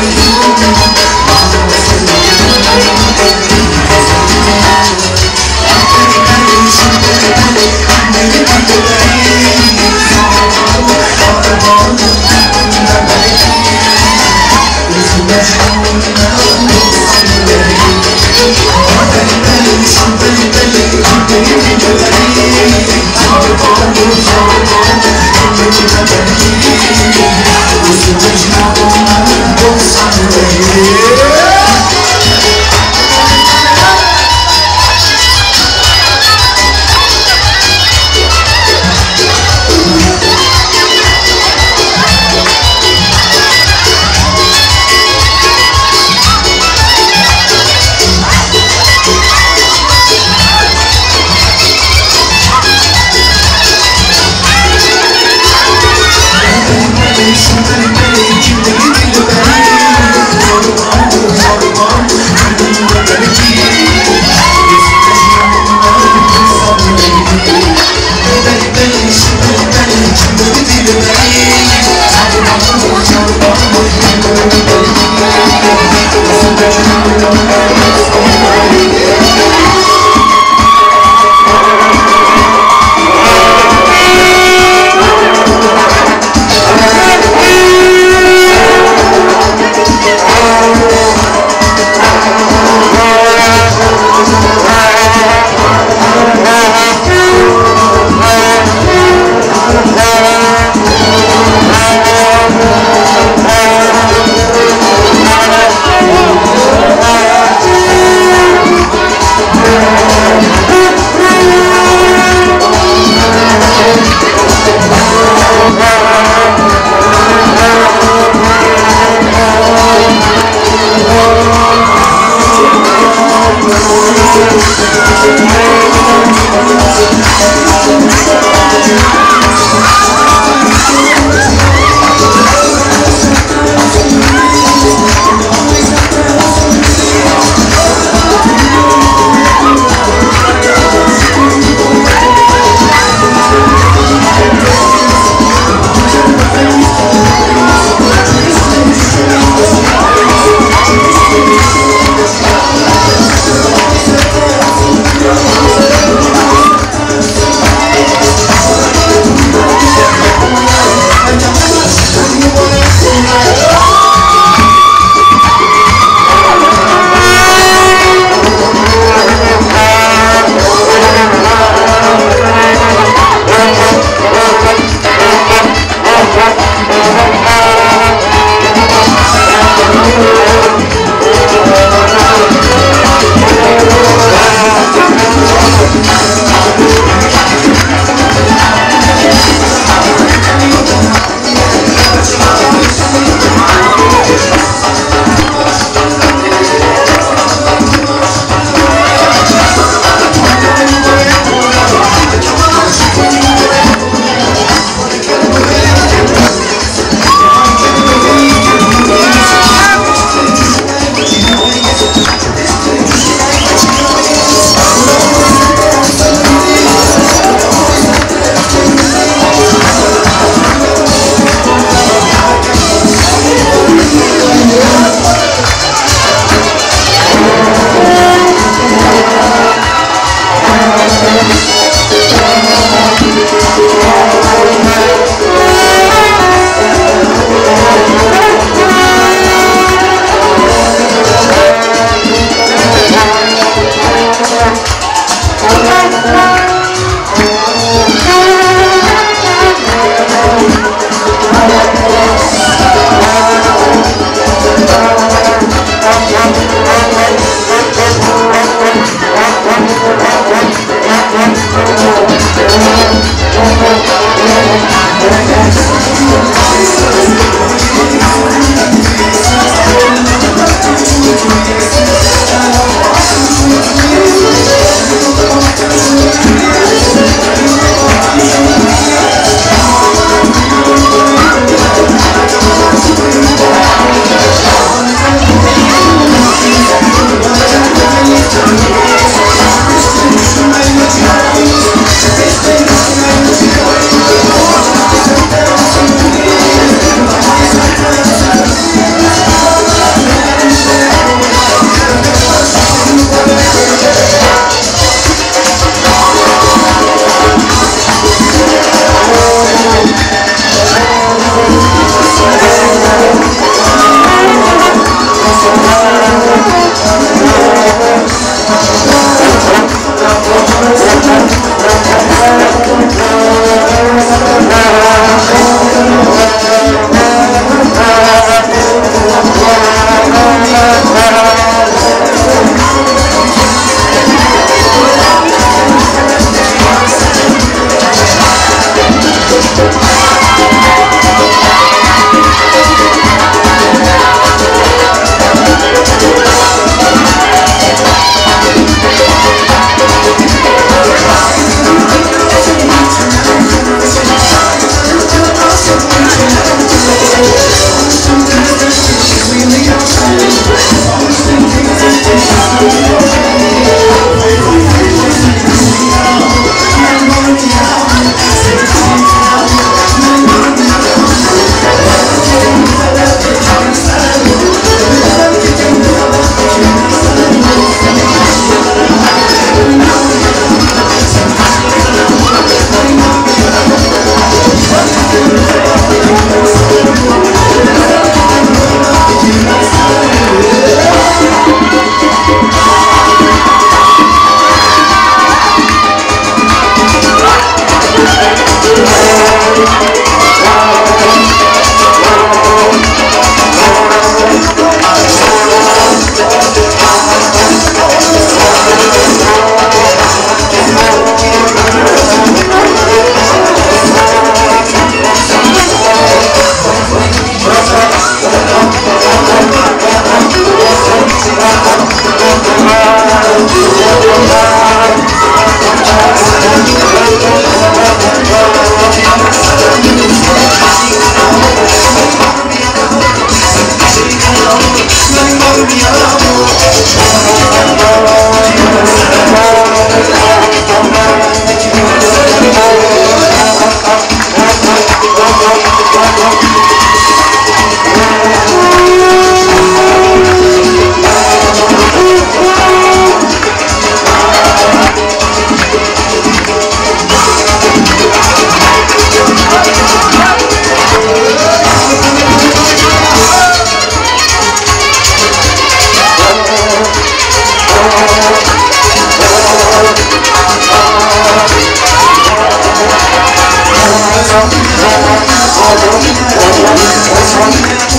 Speaker 1: Gel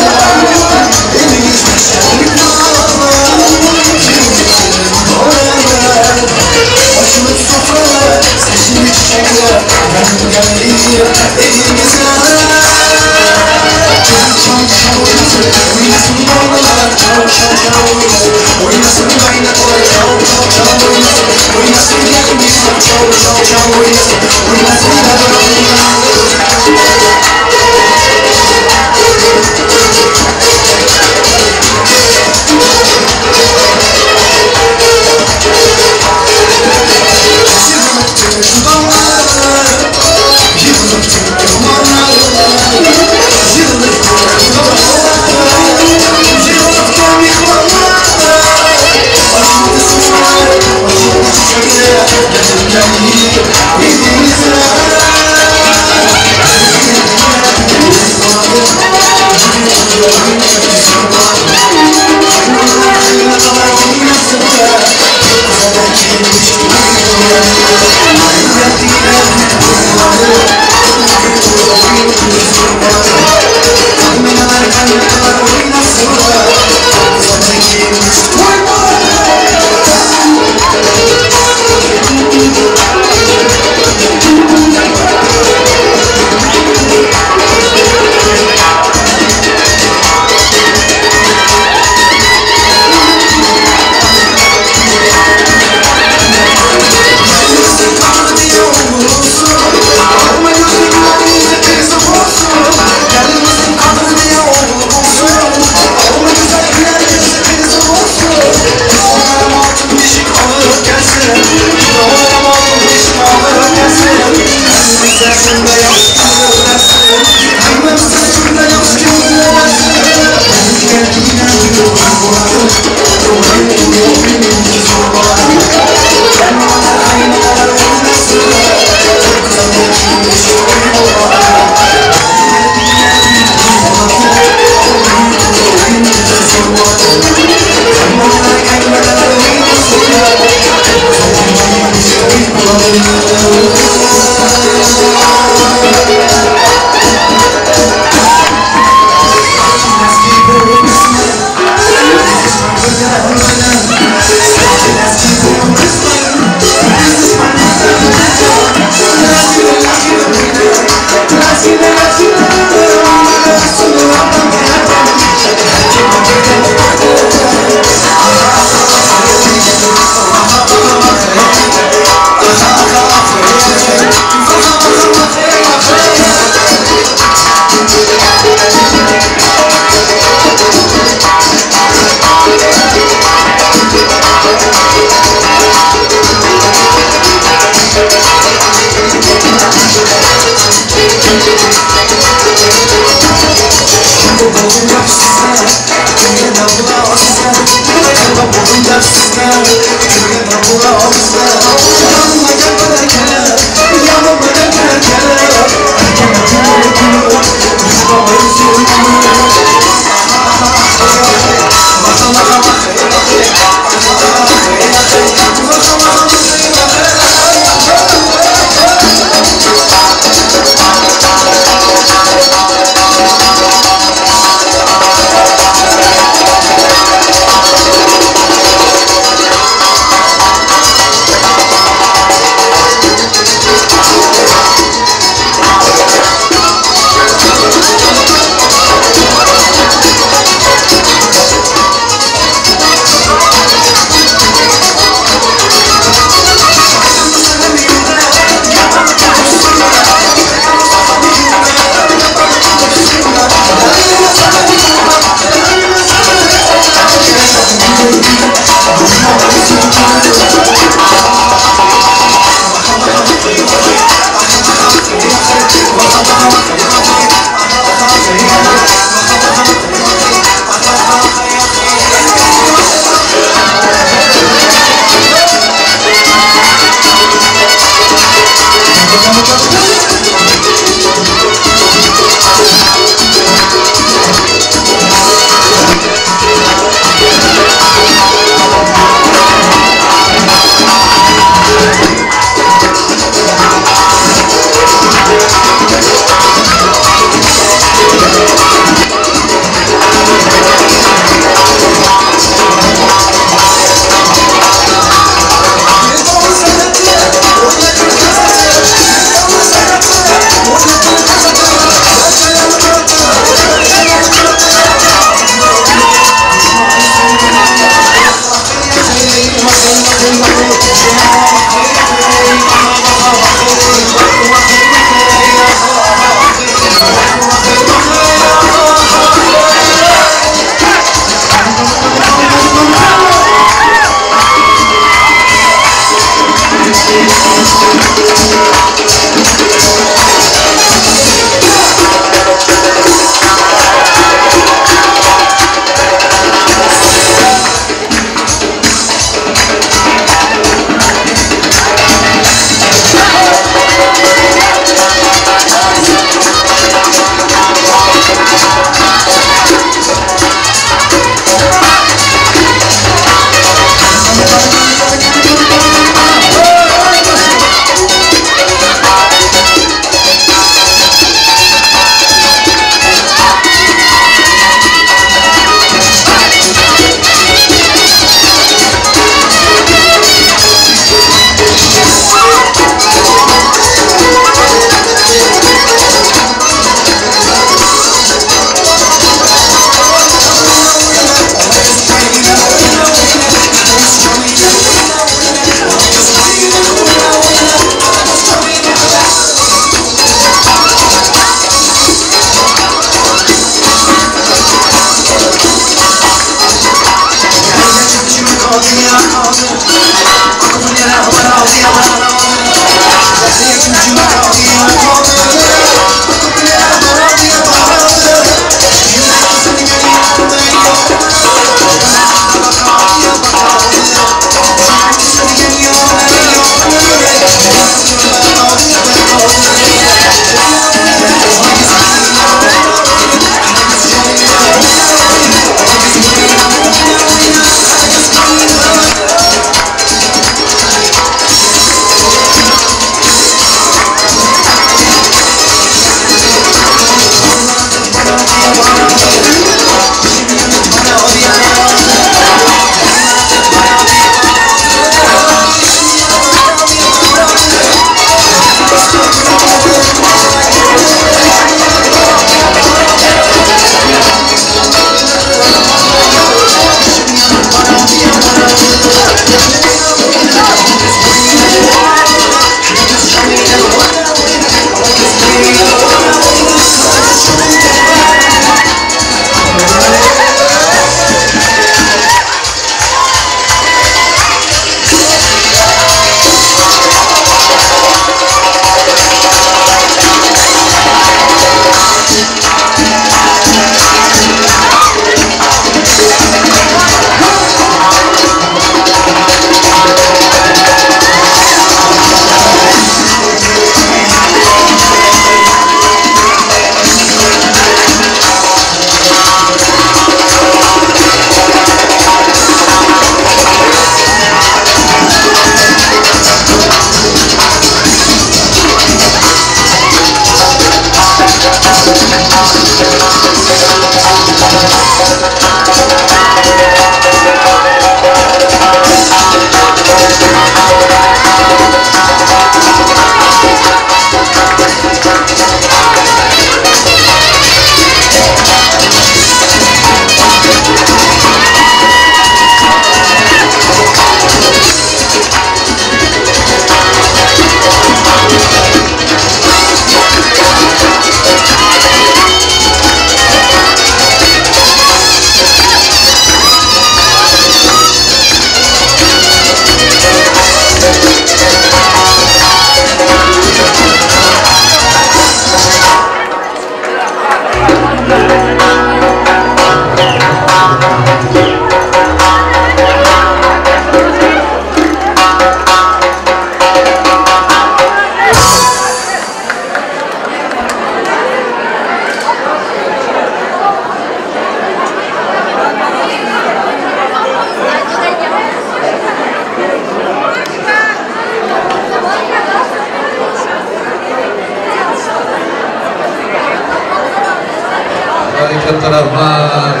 Speaker 9: Ay katta rahmat.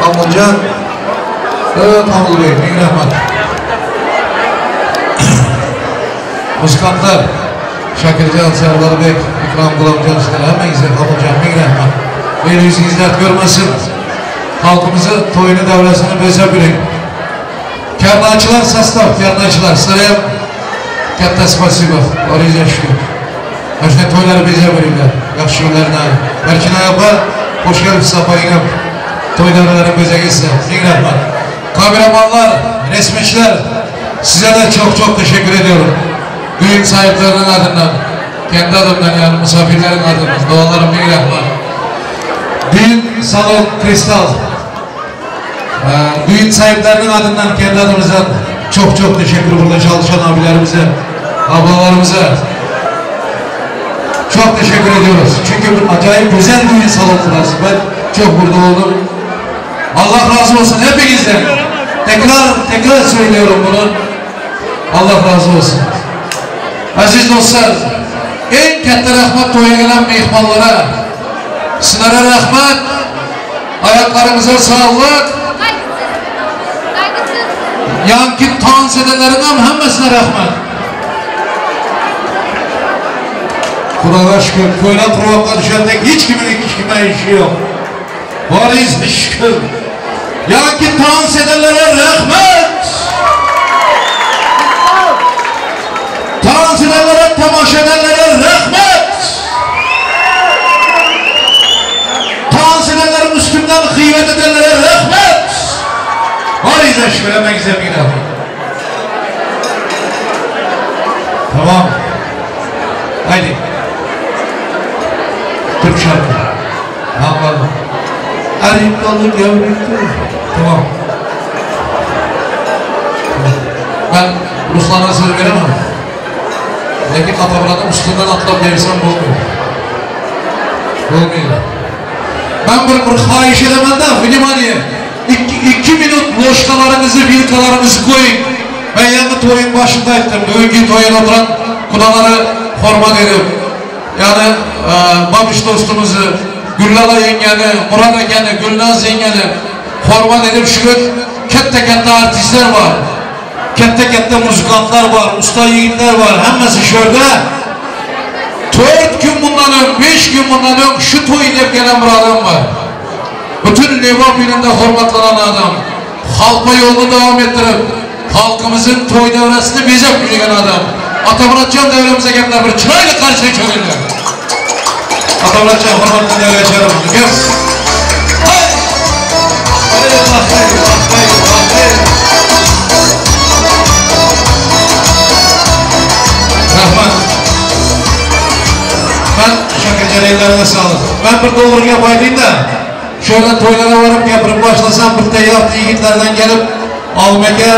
Speaker 9: Komiljon. Komilbek, ming rahmat. Muzikantlar Shakirjon, Sardarbek, Ikrom G'ulomjon sizlar hammangizga Komiljon ming rahmat. El yuzingiz dard ko'rmasin. Xalqimizni to'yini davrasini bezab yuring. Karnaychilar состав, karnaychilar sizlarga ham katta спасибо. Boringizga shukur. Mana shunday to'ylarni bezab yuringlar. Yaxshi yo'llarni. Barchinoy opa, xush kelibsiz opangam. To'y davralarini bezagansiz. Ming rahmat. Kameramanlar, resmichilar, size de çok çok teşekkür ediyorum. Düğün sahiplerinin adından, kendi adımdan yani misafirlerin adından, dualarım ming rahmat. Düğün salon Kristal. Düğün sahiplerinin adından, kendi adımızdan çok çok teşekkür burada çalışan abilerimize, ablalarımıza. Çok teşekkür ediyoruz. Çünkü bu acayip güzel düğün salonu burası. Ben çok burada oldum. Allah razı olsun hepinizden. Tekrar tekrar söylüyorum bunu. Allah razı olsun. Aziz dostlar, eng katta rahmat to'yga kelgan mehmonlara. Sizlarga rahmat. Ayaklarınıza sağlık. Yanki dans edenlerin ham hammasına rahmat. Xudoga shukur, ko'ylak qurg'oqqa tushgandek hech kimning hech kimga ishi yo'q. Boringizga shukur. Yanki dans edenlere rahmat. Dans edenlere, tomosha edenlere rahmat. Dans edenlerin üstünden gıyvet edenlere rahmat. Boringizga shukur, hammangizga ming rahmat. Tamam. Haydi. Türk şarkı. Tamam. Erik dalı gevrekti. Tamam. Ben Ruslan'a söz veremem. Lekin Atamurat'ın üstünden atlap versem olmuyor. Olmuyor. Ben bir, bir xahish edaman da, внимание. 2 minut ложка larınızı, вилка larınızı koyun. Ben yangi to'yın başında aytdim. Bugungi to'yda o'tiran qudaları hurmat edip, yani Babish dostumuzu, Gullala yengani, Murad akani, Gulnaz yengani hurmat edip shu katta katta artistlar bor. Katta katta muzikantlar bor, usta yigitlar bor. Hammasi shu yerda. 4 kun bundan öng, 5 kun bundan öng shu to'y deb kelgan bir odam bor. Bütün Leva filmde hurmatlanan adam. Xalqa yo'lini davom ettirib, xalqimizin to'y davrasini bezab yurgan adam. Atamuratjon davramizga gaplar bir chiroyli qarshilik cho'g'inglar. Atamuratjon hurmatli davra chaqiraman. Gap. Hey! Hey, hey, hey, hey. Rahmat. Ben Shakirjon ellarına sağlık. Ben bir to'g'ri gap aytayım-da. Shu yerdan to'ylarga borib gapirib boshlasam, bitta yosh yigitlardan kelib, Olim aka,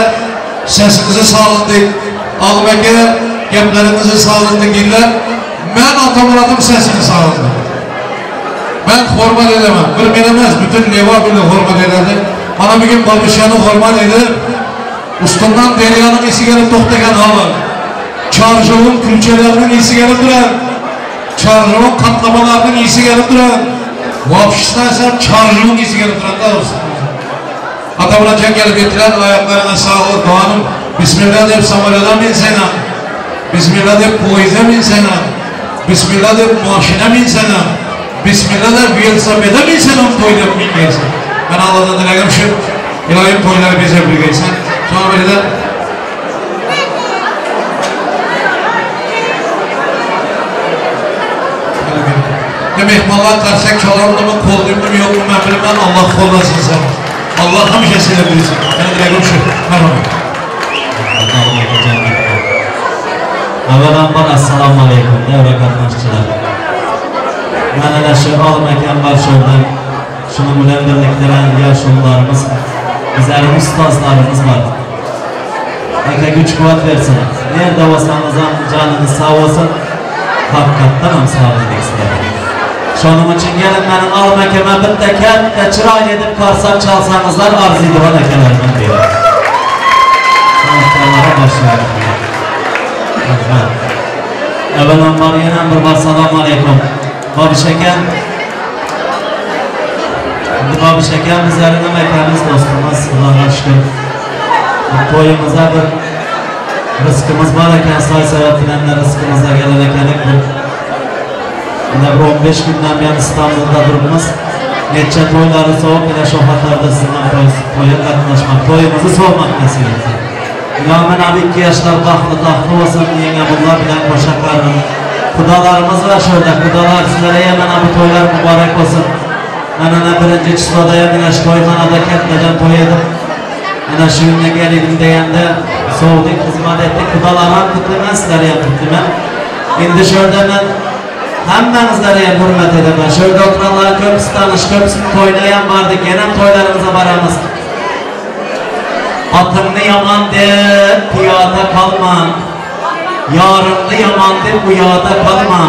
Speaker 9: sesimizni sog'indik. Olim aka, gaplarimizni sog'indik deydilar. Men Otamuratim sesini sog'indim. Ben hurmat edaman. Bir men emas, butun Leva buni hurmat edadi. Mana bugun Babishani hurmat edib, ustundan daryoning esi kelib to'xtagan holi. Chorshovning kulchalarining esi kelib turadi. Çarjyň katlamalarynyň ysy gelip duran. Wapşisini aýtsam çarjyň ysy gelip duran da dostum. Atamyratjan gelip ýetiren aýaklaryňa saglyk doganym. Bismilla diýip samolýoda minseňem, Bismilla diýip poýezde minseňem, Bismilla diýip maşyna minseňem, Bismilla diýip welosipede minseňem toý diýip mingeýsin. Men Alladan dilegim şu Ylaýym toýlary bezep bilgeýsin. Soňra birde Ne mehmanlar karşıya çalardı mı, kol düğümlü mü yok mu ben bilmem. Allah kollasın sen. Allah hemişe seni bilsin. Ben dilegim şu. Merhaba.
Speaker 10: Avvalambor assalomu alaykum davra qatnashchilar. Mana ana shu olim akam bor shu yerda. Shuning bilan birlikda yoshlarimiz, bizlarning ustozlarimiz bor. Aka kuch quvvat bersin. Nerede bo'lsangiz ham joningiz sog' bo'lsin. Haqiqatdan ham sog'lik sizlarga. Shuning uchun kelin mening olim akama bitta katta chiroyli deb qarsak chalsangizlar arziydigan akalarman deyman. Sanatkorlarga boshlayman. Rahmat. Avvalambor yana bir bor assalomu alaykum. Bobish akam. Endi Bobish akam bizlarning akamiz, do'stimiz, Allohga shukr. Bu to'yimizda bir rizqimiz bor ekan, soy sabab bilan rizqimizga kelar ekan. Bir Mana bir 15 kundan buyon Istanbulda turibmiz. Necha to'ylarni sovib, mana shu xatarda sizdan to'yga qatnashmak, to'yimizni sovmak nasib etdi. Ilomin abi ikki yoshlar baxtli taxtli bo'lsin, yenga bunlar bilan qo'sha qarin. Xudolarimiz va shu yerda, xudolar sizlarga ham mana bu to'ylar muborak bo'lsin. Mana ana birinchi chisloda ham mana shu to'yxonada kattajon to'y edim. Mana shu kunga keldim deganda sovdik, xizmat etdik. Xudolar ham qutlayman, sizlarni ham qutlayman. Endi shu yerda men hammangizlarga ham hurmat edaman. Shu yerda o'tirganlar ko'pisi tanish, ko'pisi to'yda ham bordik, yana ham to'ylarimizga boramiz. Atımni yaman deb piyoda qalma, Yarımni yaman deb uyoda qalma,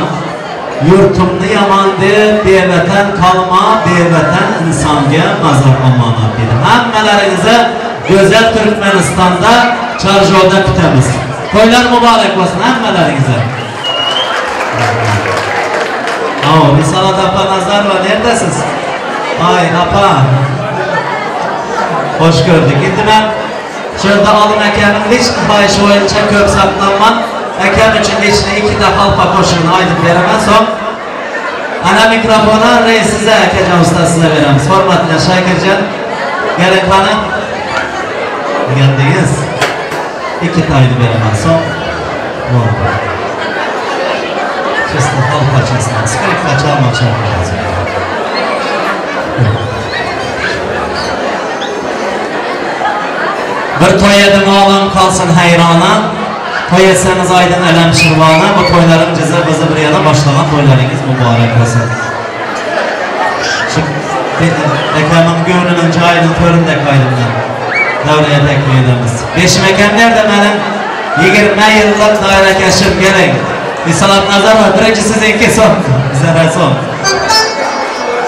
Speaker 10: Yurtimni yaman deb bevatan qalma, bevatan insonga mazor omonat dedi. Hammalaringizni go'zal Turkmanistonda Charjovda kutamiz. To'ylar muborak bo'lsin hammalaringizga. Oh, Risolat opa Nazarova neredasiz? Ay opa. Hoş gördük. Endi men shu yerda olim akamning lechni xohishi bo'yicha ko'p saqlanman. Akam uchun lechni ikkita xalfa qo'shig'ini aytib beraman. So'ng ana mikrofonni reis siza akajon usta sizga beramiz. Hurmatli Shakirjon, keling qani. Degandingiz. Ikkita aytib beraman. So'ng bo'ldi. Честно, xalfa честно. Skripka chalma chalma. Bir to'y edim olam qolsin hayrona. To'y etsangiz oydin alam shirvona. Bu to'ylarim jiza bizi bir yana boshlagan to'ylaringiz muborak bo'lsin. Shu akamning ko'nglining joyini to'rimda qo'ydim. Davraga taklif etamiz. Beshim akam nerede mening 20 yillik doirakashim keling. Risolat Nazarova birinchi sizniki so'ng. Bizlar so'ng.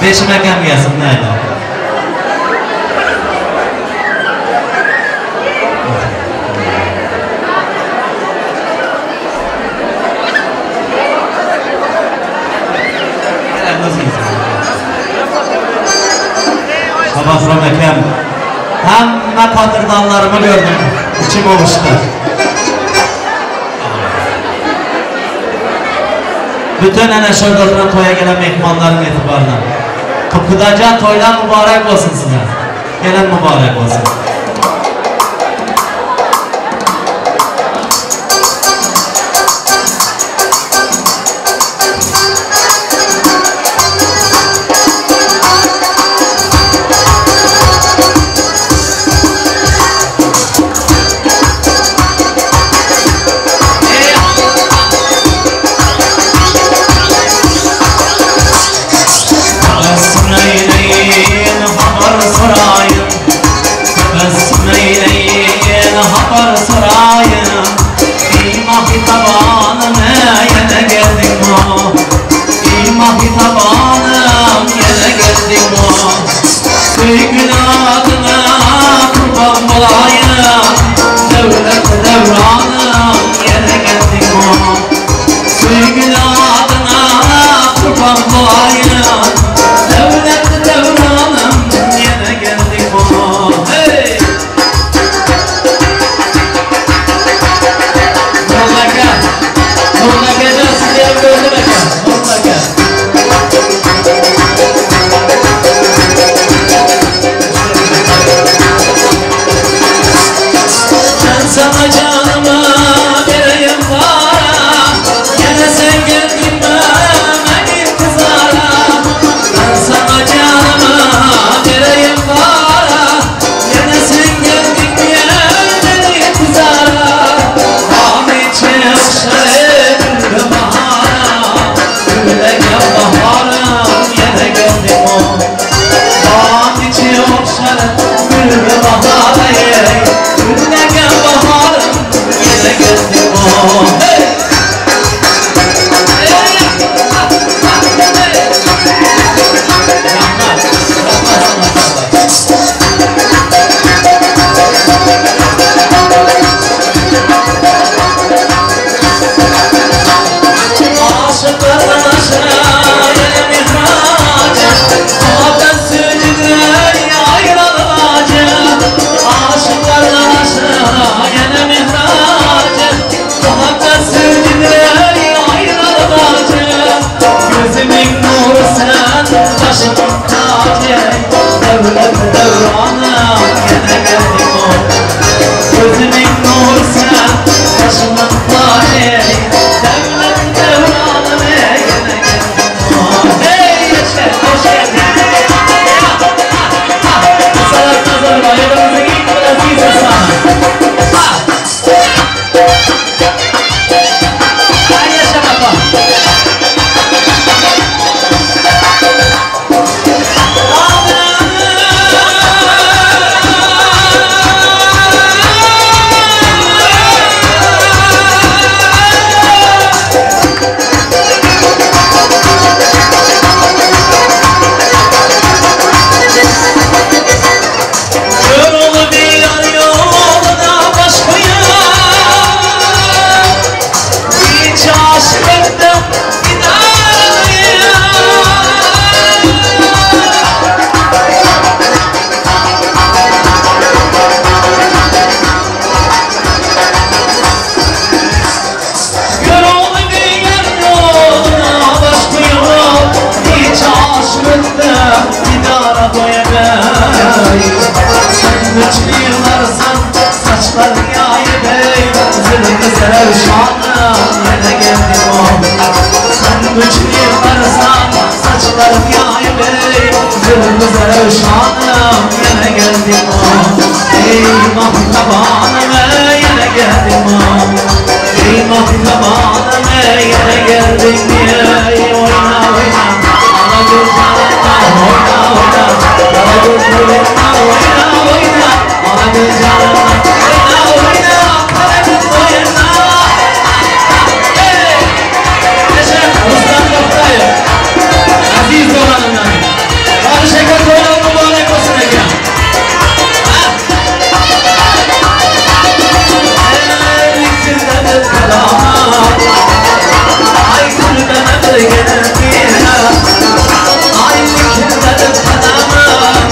Speaker 10: Beshim akam kelsin, mayli. Sabahram akam. Hamma qadrdonlarimni ko'rdim. Ichim uvushdi. Bütün ana shu yerda o'tirgan to'yga kelgan mehmonlarning e'tiboridan. Xudojon to'ylar muborak bo'lsin sizga. Kelin muborak bo'lsin. Habar sorayın.
Speaker 2: sana canımı vereyim para. Gene sen geldin mi beni kızara. Ben sana canımı vereyim para. Gene sen geldin mi beni kızara. Ahmetçe okşarım bahara. Güle baharım yine geldim o. Ahmetçe okşarım gül bahara. Güle baharım yine geldim o. Hey! Aşıklardan aşağı mihraca, Muhabbet sürücüler ayrılacak. Aşıklardan aşağı mihraca, Muhabbet sürücüler ayrılacak. Gözümün nuru sen, başımın tacı, Devlet devranı gene geldim o. Gözümün nuru sen, başımın tacı, Devlet devranı gene geldim o. Hey yaşa, hoş geldin. Salat nazarı bayramımızın ilk aziz insanı. Hay yaşa baba. Yolu bir yar yoluna baş koyar. Hiç aşık ettim gider. Yolu bir yar yoluna baş koyar. Hiç aşık ettim gider koyar. Sen güçlü yıllarsan saçların yayı bey, Zülfü serşanım yine geldim o. Sen güçlü yıllarsan saçların yayı bey, Zülfü serşanım yine geldim o. Ey mahtabanım yine geldim o. Ey mahtabanım yine geldim ey. Oyna oyna ana gül canından, oyna oyna kara göz boyundan, oyna oyna ana gül canından, oyna oyna kara göz boyundan. Hey! Yaşa Ruslan Toktayov. Aziz dolanım benim. Barış aka to'ylar mübarek olsun aka. Ey kimdedir keramat, Ay kulbene bir gene. Ay kimdedir keramat,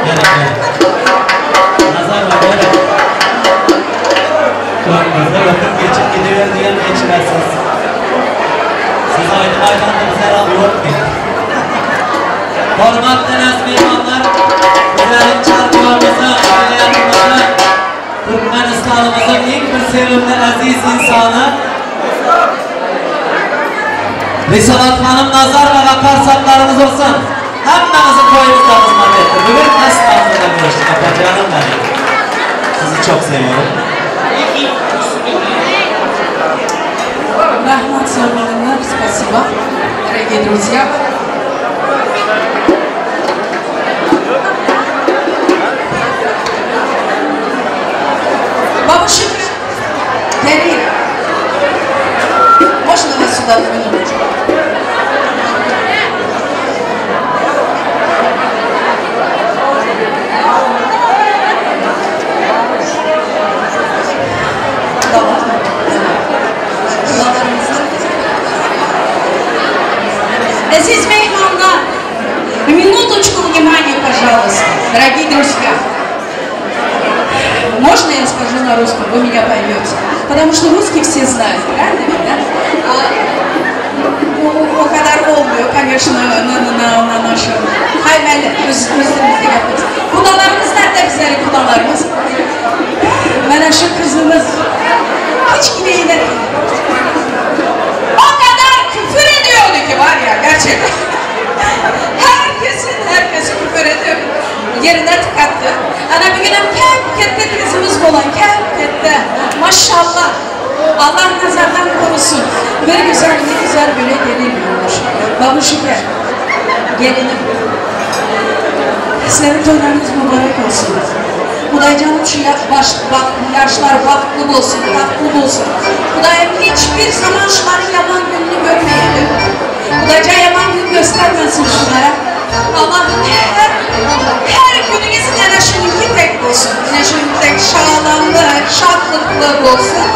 Speaker 10: Geliň, geliň. Nazarova geliň. Öňüňizde ötüp geçip gidiber diýen geçmezsiz. Siz aýdym aýdanda bizler al ýok diýip. Hormatly äziz myhmanlar, bizleriň çarpugymyza, welaýatymyza, Türkmenistanymyzyň iň bir sevimli äziz ynsany Risalat hanym Nazarowaga karsaklaryňyz ursun! Hemmäňizi toýumyzda hyzmat etdi. Bugün İstanbulda görüşdik apajanım benim. Sizi çok seviyorum.
Speaker 11: Rahmat sag boluňlar, спасибо, дорогие друзья. Бабушек, Дарья, можно вас сюда на минуточку? Да ладно? Dualarımızda. Aziz mehmanlar, минуточку внимания, пожалуйста, дорогие друзья. Можно я скажу на русском, вы меня поймете? Потому что русский все знают, правильно ведь, да? А, o, o kadar olmuyor, конечно, на, на, на, на нашем. Hay mayli, öz, öz dilimizde gapiramiz. Qudalarimiz nerede bizlerin qudalarimiz? Mana şu qizimiz kichkinagina o kadar küfür ediyordu ki var ya gerçekten. Herkesin, herkesi küfür edip yerine tıkattı. Ana bir günüm kep kette kızımız olan kep kette. Maşallah. Allah nazardan korusun. Bir güzel ne güzel böyle gelin olmuş. Babu şeker. Gelinim. Sizlerin toylarınız mübarek olsun. Hudaýjanım şu baş, bak, yaşlar bahtly bolsun, bagtly bolsun. Hudaýym hiçbir zaman şuların yaman gününü görmeyelim. Hudaýjan yaman gün göstermesin şunlara. Allah'ım her, her gününüz ene şununki tek bolsun. Ene şununki tek şalanlı, şatlykly bolsun.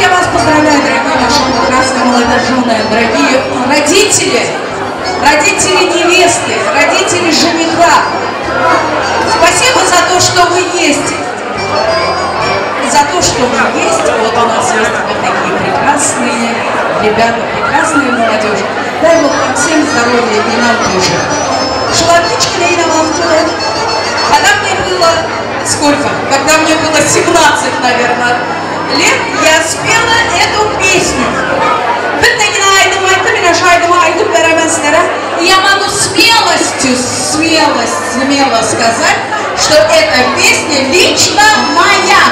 Speaker 11: Я вас поздравляю, дорогие наши прекрасные молодожены, дорогие родители, родители невесты, родители жениха. Спасибо за то, что вы есть. За то, что вы есть. Вот у нас есть вот такие прекрасные ребята, прекрасные молодежь. Дай Бог вам всем здоровья и нам тоже. Шалапичкина Когда мне было сколько? Когда мне было 17, наверное, лет, я спела эту песню. Bittagina aýdym aýtdym, men şu aýdymy aýdyp beremen sizlere. Я могу смелостью, смелость, смело сказать, что эта песня лично моя.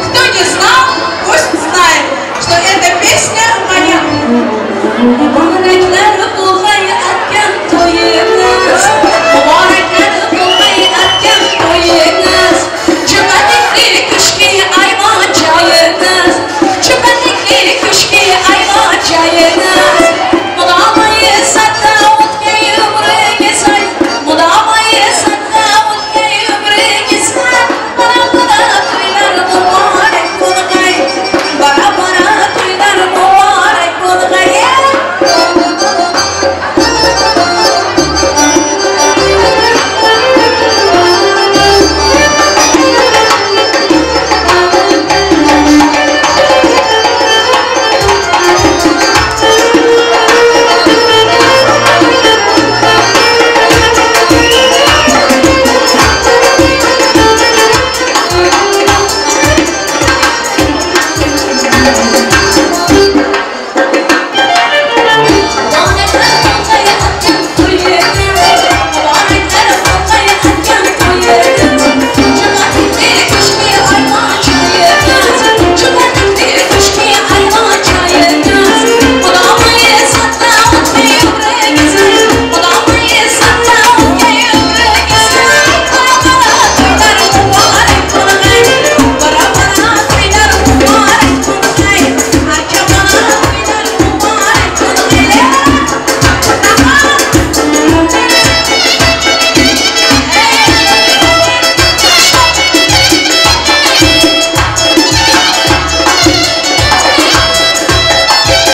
Speaker 11: Кто не знал, пусть знает, что эта песня моя.